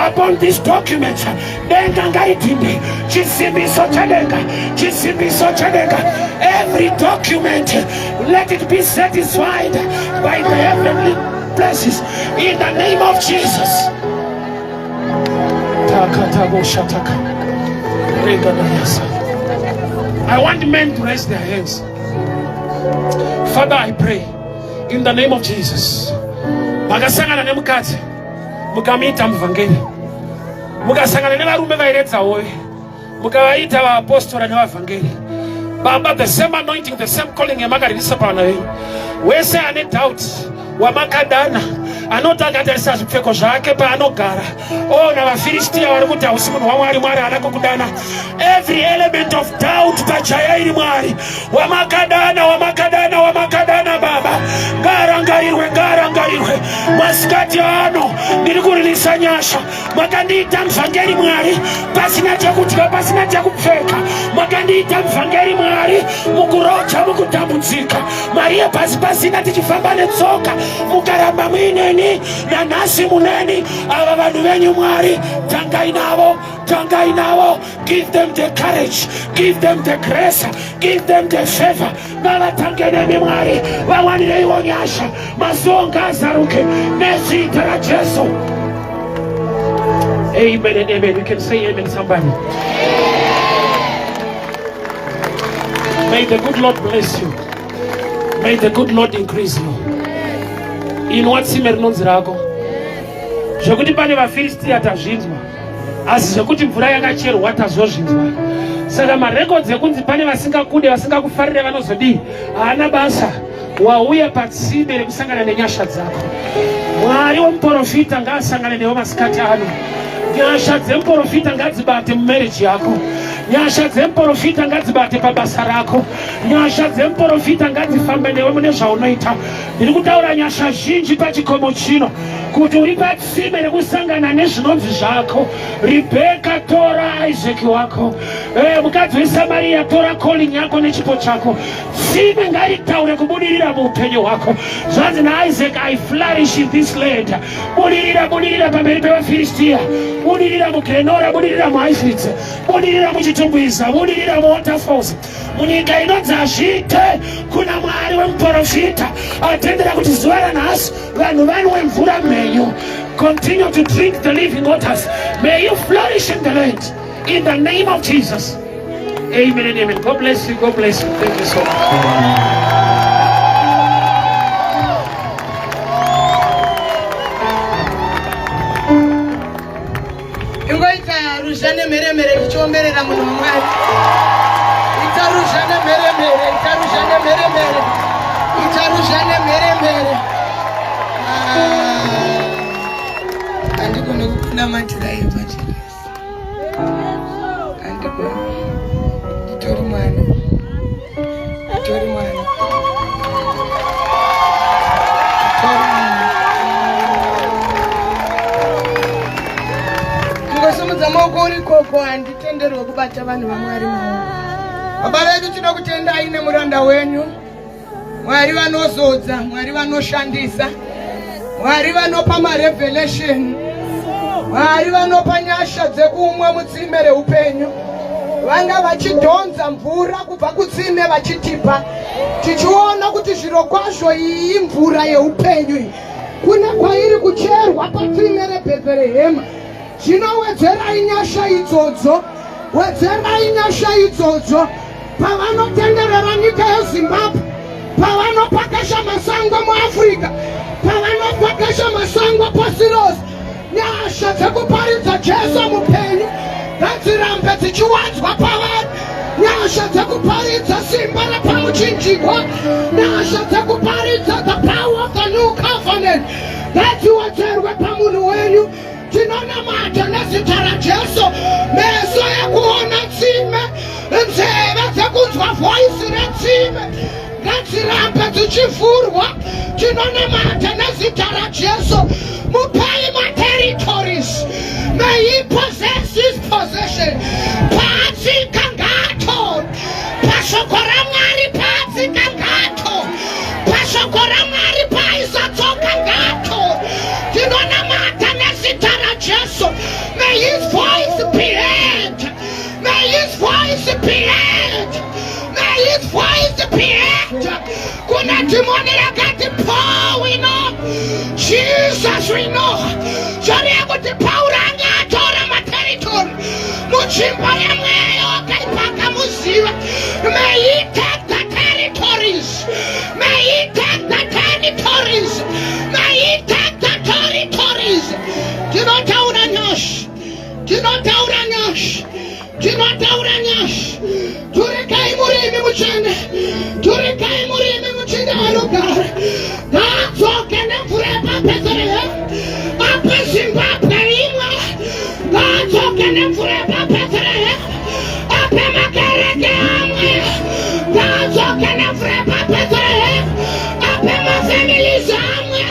upon this document. Denga ngaritinde chisimbiso chedenga, chisimbiso chedenga. Every document, let it be satisfied by the heavenly places in the name of Jesus. Takataboshataka. Regadayasa. I want men to raise their hands. Father, I pray in the name of Jesus. Makasangana nemukadzi mukamuita muvhangeri, mukasangana nevarume vairedza hove mukavaita vaapostora nevavhangeri. Baba, the same anointing, the same calling yamakaririsa pavana venyu, wese ane doubt wamakadana, anoti akatarisa zvipfeko zvake paanogara oona vaFiristiya vari kuti hausi munhu waMwari, Mwari haana kukudana. Every element of doubt pajaya iri, Mwari wamakadana, wamakadana, wamakadana, Baba, ngaarangarirwe, ngaarangarirwe masikati ano. Ndiri kuririsa nyasha. Makandiita muvhangeri, Mwari, pasina chekudya, pasina chekupfeka. Makandiita muvhangeri, Mwari, mukuroja, mukutambudzika, mari yepasi pasina, tichifamba netsoka, mukaramba muineni. Nanhasi muneni. Ava vanhu venyu, Mwari, tangai navo, tangai navo. Give them the courage, give them the grace, give them the favor. Ngavatange nemi, Mwari, vawanireiwo nyasha. Masuo ngaazaruke nezita raJesu. Amen and amen. You can say amen, somebody. May the good Lord bless you. May the good Lord increase you. Inwa tsime rinonzi rako. Zvekuti pane vaFiristiya tazvinzwa, asi zvekuti mvura yakacherwa tazozvinzwa. Saka marekodzi ekunzi pane vasingakude, vasingakufarire, vanozodii, haana basa. Wauya patsime rekusangana nenyasha dzako. Mwari womuprofita ngaasangane newe masikati ano. Nyasha dzemuprofita ngadzibate mumarriage yako. Nyasha dzemuprofita ngadzibate pabasa rako. Nyasha dzemuprofita ngadzifambe newe mune zvaunoita. Ndiri kutaura nyasha zhinji pachikomo chino kuti uri patsime rekusangana nezvinonzi zvako. Rebheka, tora Isaac wako. Eh, mukadzi weSamaria, tora calling yako nechipo chako. Tsime ngaritaure kubudirira muupenyu hwako. Zvanzi naIsaac, I flourish in this land. Budirira, budirira pamberi pevaFiristia. Budirira muGlenora, budirira muHighfields, budirira muChitungwiza, budirira muWaterfalls. Munyika inonzi hazviite kuna Mwari wemuprofita atendera kuti zuva ranhasi vanhu vanwe mvura mhenyu. Continue to drink the living waters. May you flourish in the land. In the name of Jesus. Amen and amen. God bless you. God bless you. Thank you so much. Ingoita ruzha nemheremhere tichiomberera munhu waMwari. Ita ruzha nemheremhere, ita ruzha nemheremhere, ita ruzha nemheremhere. Ah, handigoni kukunamatirai evangelist. Handigoni. Nditori mwana. Nditori mwana. Nditori mwana. Kungosimudza maoko uri ikoko handitenderwe kubata vanhu vaMwari maoko. Baba vedu tinokutendai nemuranda wenyu. Mwari vanozodza, Mwari vanoshandisa, Mwari vanopa marevelation, Mwari vanopa nyasha dzekumwa mutsime reupenyu. Vanga vachidhonza mvura kubva kutsime vachitipa, tichiona kuti zviro kwazvo iyi imvura yeupenyu iyi kune kwairi kucherwa patsime reBhetherehema. Zvino wedzerai nyasha idzodzo, wedzerai nyasha idzodzo pavanotenderera nyika yeZimbabwe, pavanopakasha masango muAfrica, pavanopakasha masango pasi rose. Nyasha dzekuparidza Jesu mupenyu ngadzirambe dzichiwanzwa pavari. Nyasha dzekuparidza simba repamuchinjikwa, nyasha dzekuparidza the power of the new covenant ngadziwedzerwe pamunhu wenyu. Tinonamata nezita raJesu, meso ekuona tsime, nzeve dzekunzwa voisi retsime ngadzirambe dzichivhurwa. Tinonamata nezita raJesu, mupei materritories. May he possess his possession. Paatsika ngaatore pashoko raMwari, paatsika ngaatore pashoko raMwari, paaisa tsoka ngaatore. Tinonamata nezita raJesu. May his voice be heard. May his voice be heard. May his voice be heard. Kuna dhimoni rakati Paul we know, Jesus we know. Zvoreva kuti Pauro anga atora materitory munzvimbo yemweya wakaipa akamuziva. May he take the territories. May he take the territories. May he take the territories. Tinotaura nyasha. Tinotaura nyasha. Tinotaura nyasha. Turikai murimi mutsvene. Turikai murimi mutsvene vanogara. Ngaadzoke nemvura yepaBethlehem. Ape Zimbabwe imwe. Ngaadzoke nemvura yepaBethlehem. Ape makereke amwe. Ngaadzoke nemvura yepaBethlehem. Ape mafamilies amwe.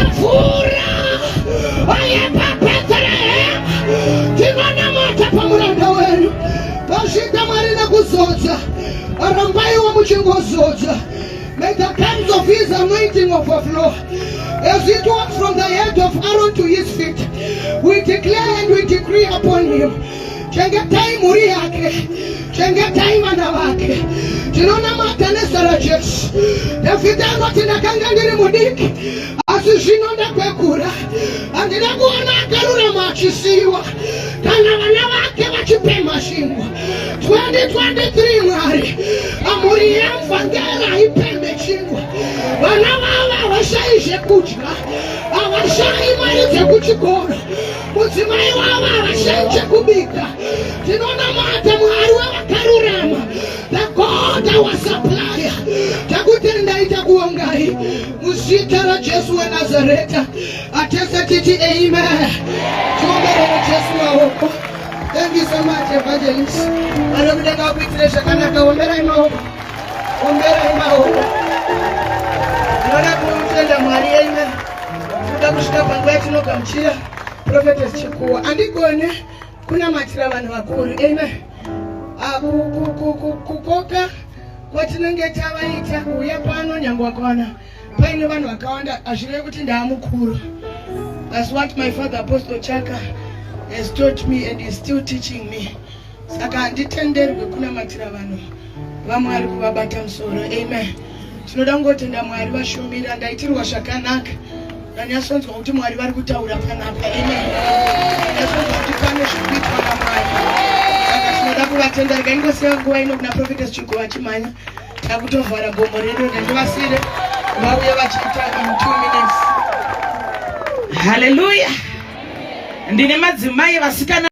Mvura yepaBethlehem. Tinonamata pamuranda wenyu. Pazvita Mwari nekuzodza. Rambaiwo muchingozodza. May the cups of his anointing overflow. As it walks from the head of Aaron to his feet, we declare and we decree upon him. Chengetai mhuri yake, chengetai vana vake. Tinonamata nezita raJesu. Dhavhidhi anoti ndakanga ndiri mudiki, asi zvino ndakwegura. Handina kuona akarurama achisiyiwa, kana vana vake vachipemha chingwa. 2023 Mwari, mhuri yemvangeri haipemhe chingwa. Vana vavo havashayi zvekudya, havashayi mari dzekuchikoro, mudzimai wavo havashayi chekubika. Tinonamata Mwari wevakarurama, the God our supplier. Takutendai, takuongai muzita raJesu weNazareta. Atese titi amen. Tiomberere Jesu. maoko. Thank you so much, Evangelist. Mwari wekudenga vakuitire zvakanaka. Omberai maoko, omberai maoko. Ndinoda kutenda Mwari yenyu. Tinoda kusvika panguva yatinogamuchira Prophetess Chikuwa. Handigone kunamatira vanhu vakuru. Amen. Ah, kukoka kwatinenge tavaita kuuya pano nyange wakawana paine vanhu vakawanda hazvirevi kuti ndaamukuru. That's what my father Apostle Chaka has taught me and is still teaching me. Saka handitenderwe kunamatira vanhu vaMwari kuvabata musoro. Amen. Tinoda kungotenda Mwari vashumira, ndaitirwa zvakanaka. Ndanyasonzwa kuti Mwari vari kutaura panapa. Amen. Ndanyasonzwa kuti pane zviri kuitwa naMwari. Saka tinoda kuvatenda. Regai ndingosiya nguva ino kuna Prophetess Chiguva vachimhanya. Takutovhara gomo redu, ndivasire vauye vachiita in 2 minutes. Haleluya. Ndine madzimai vasikana.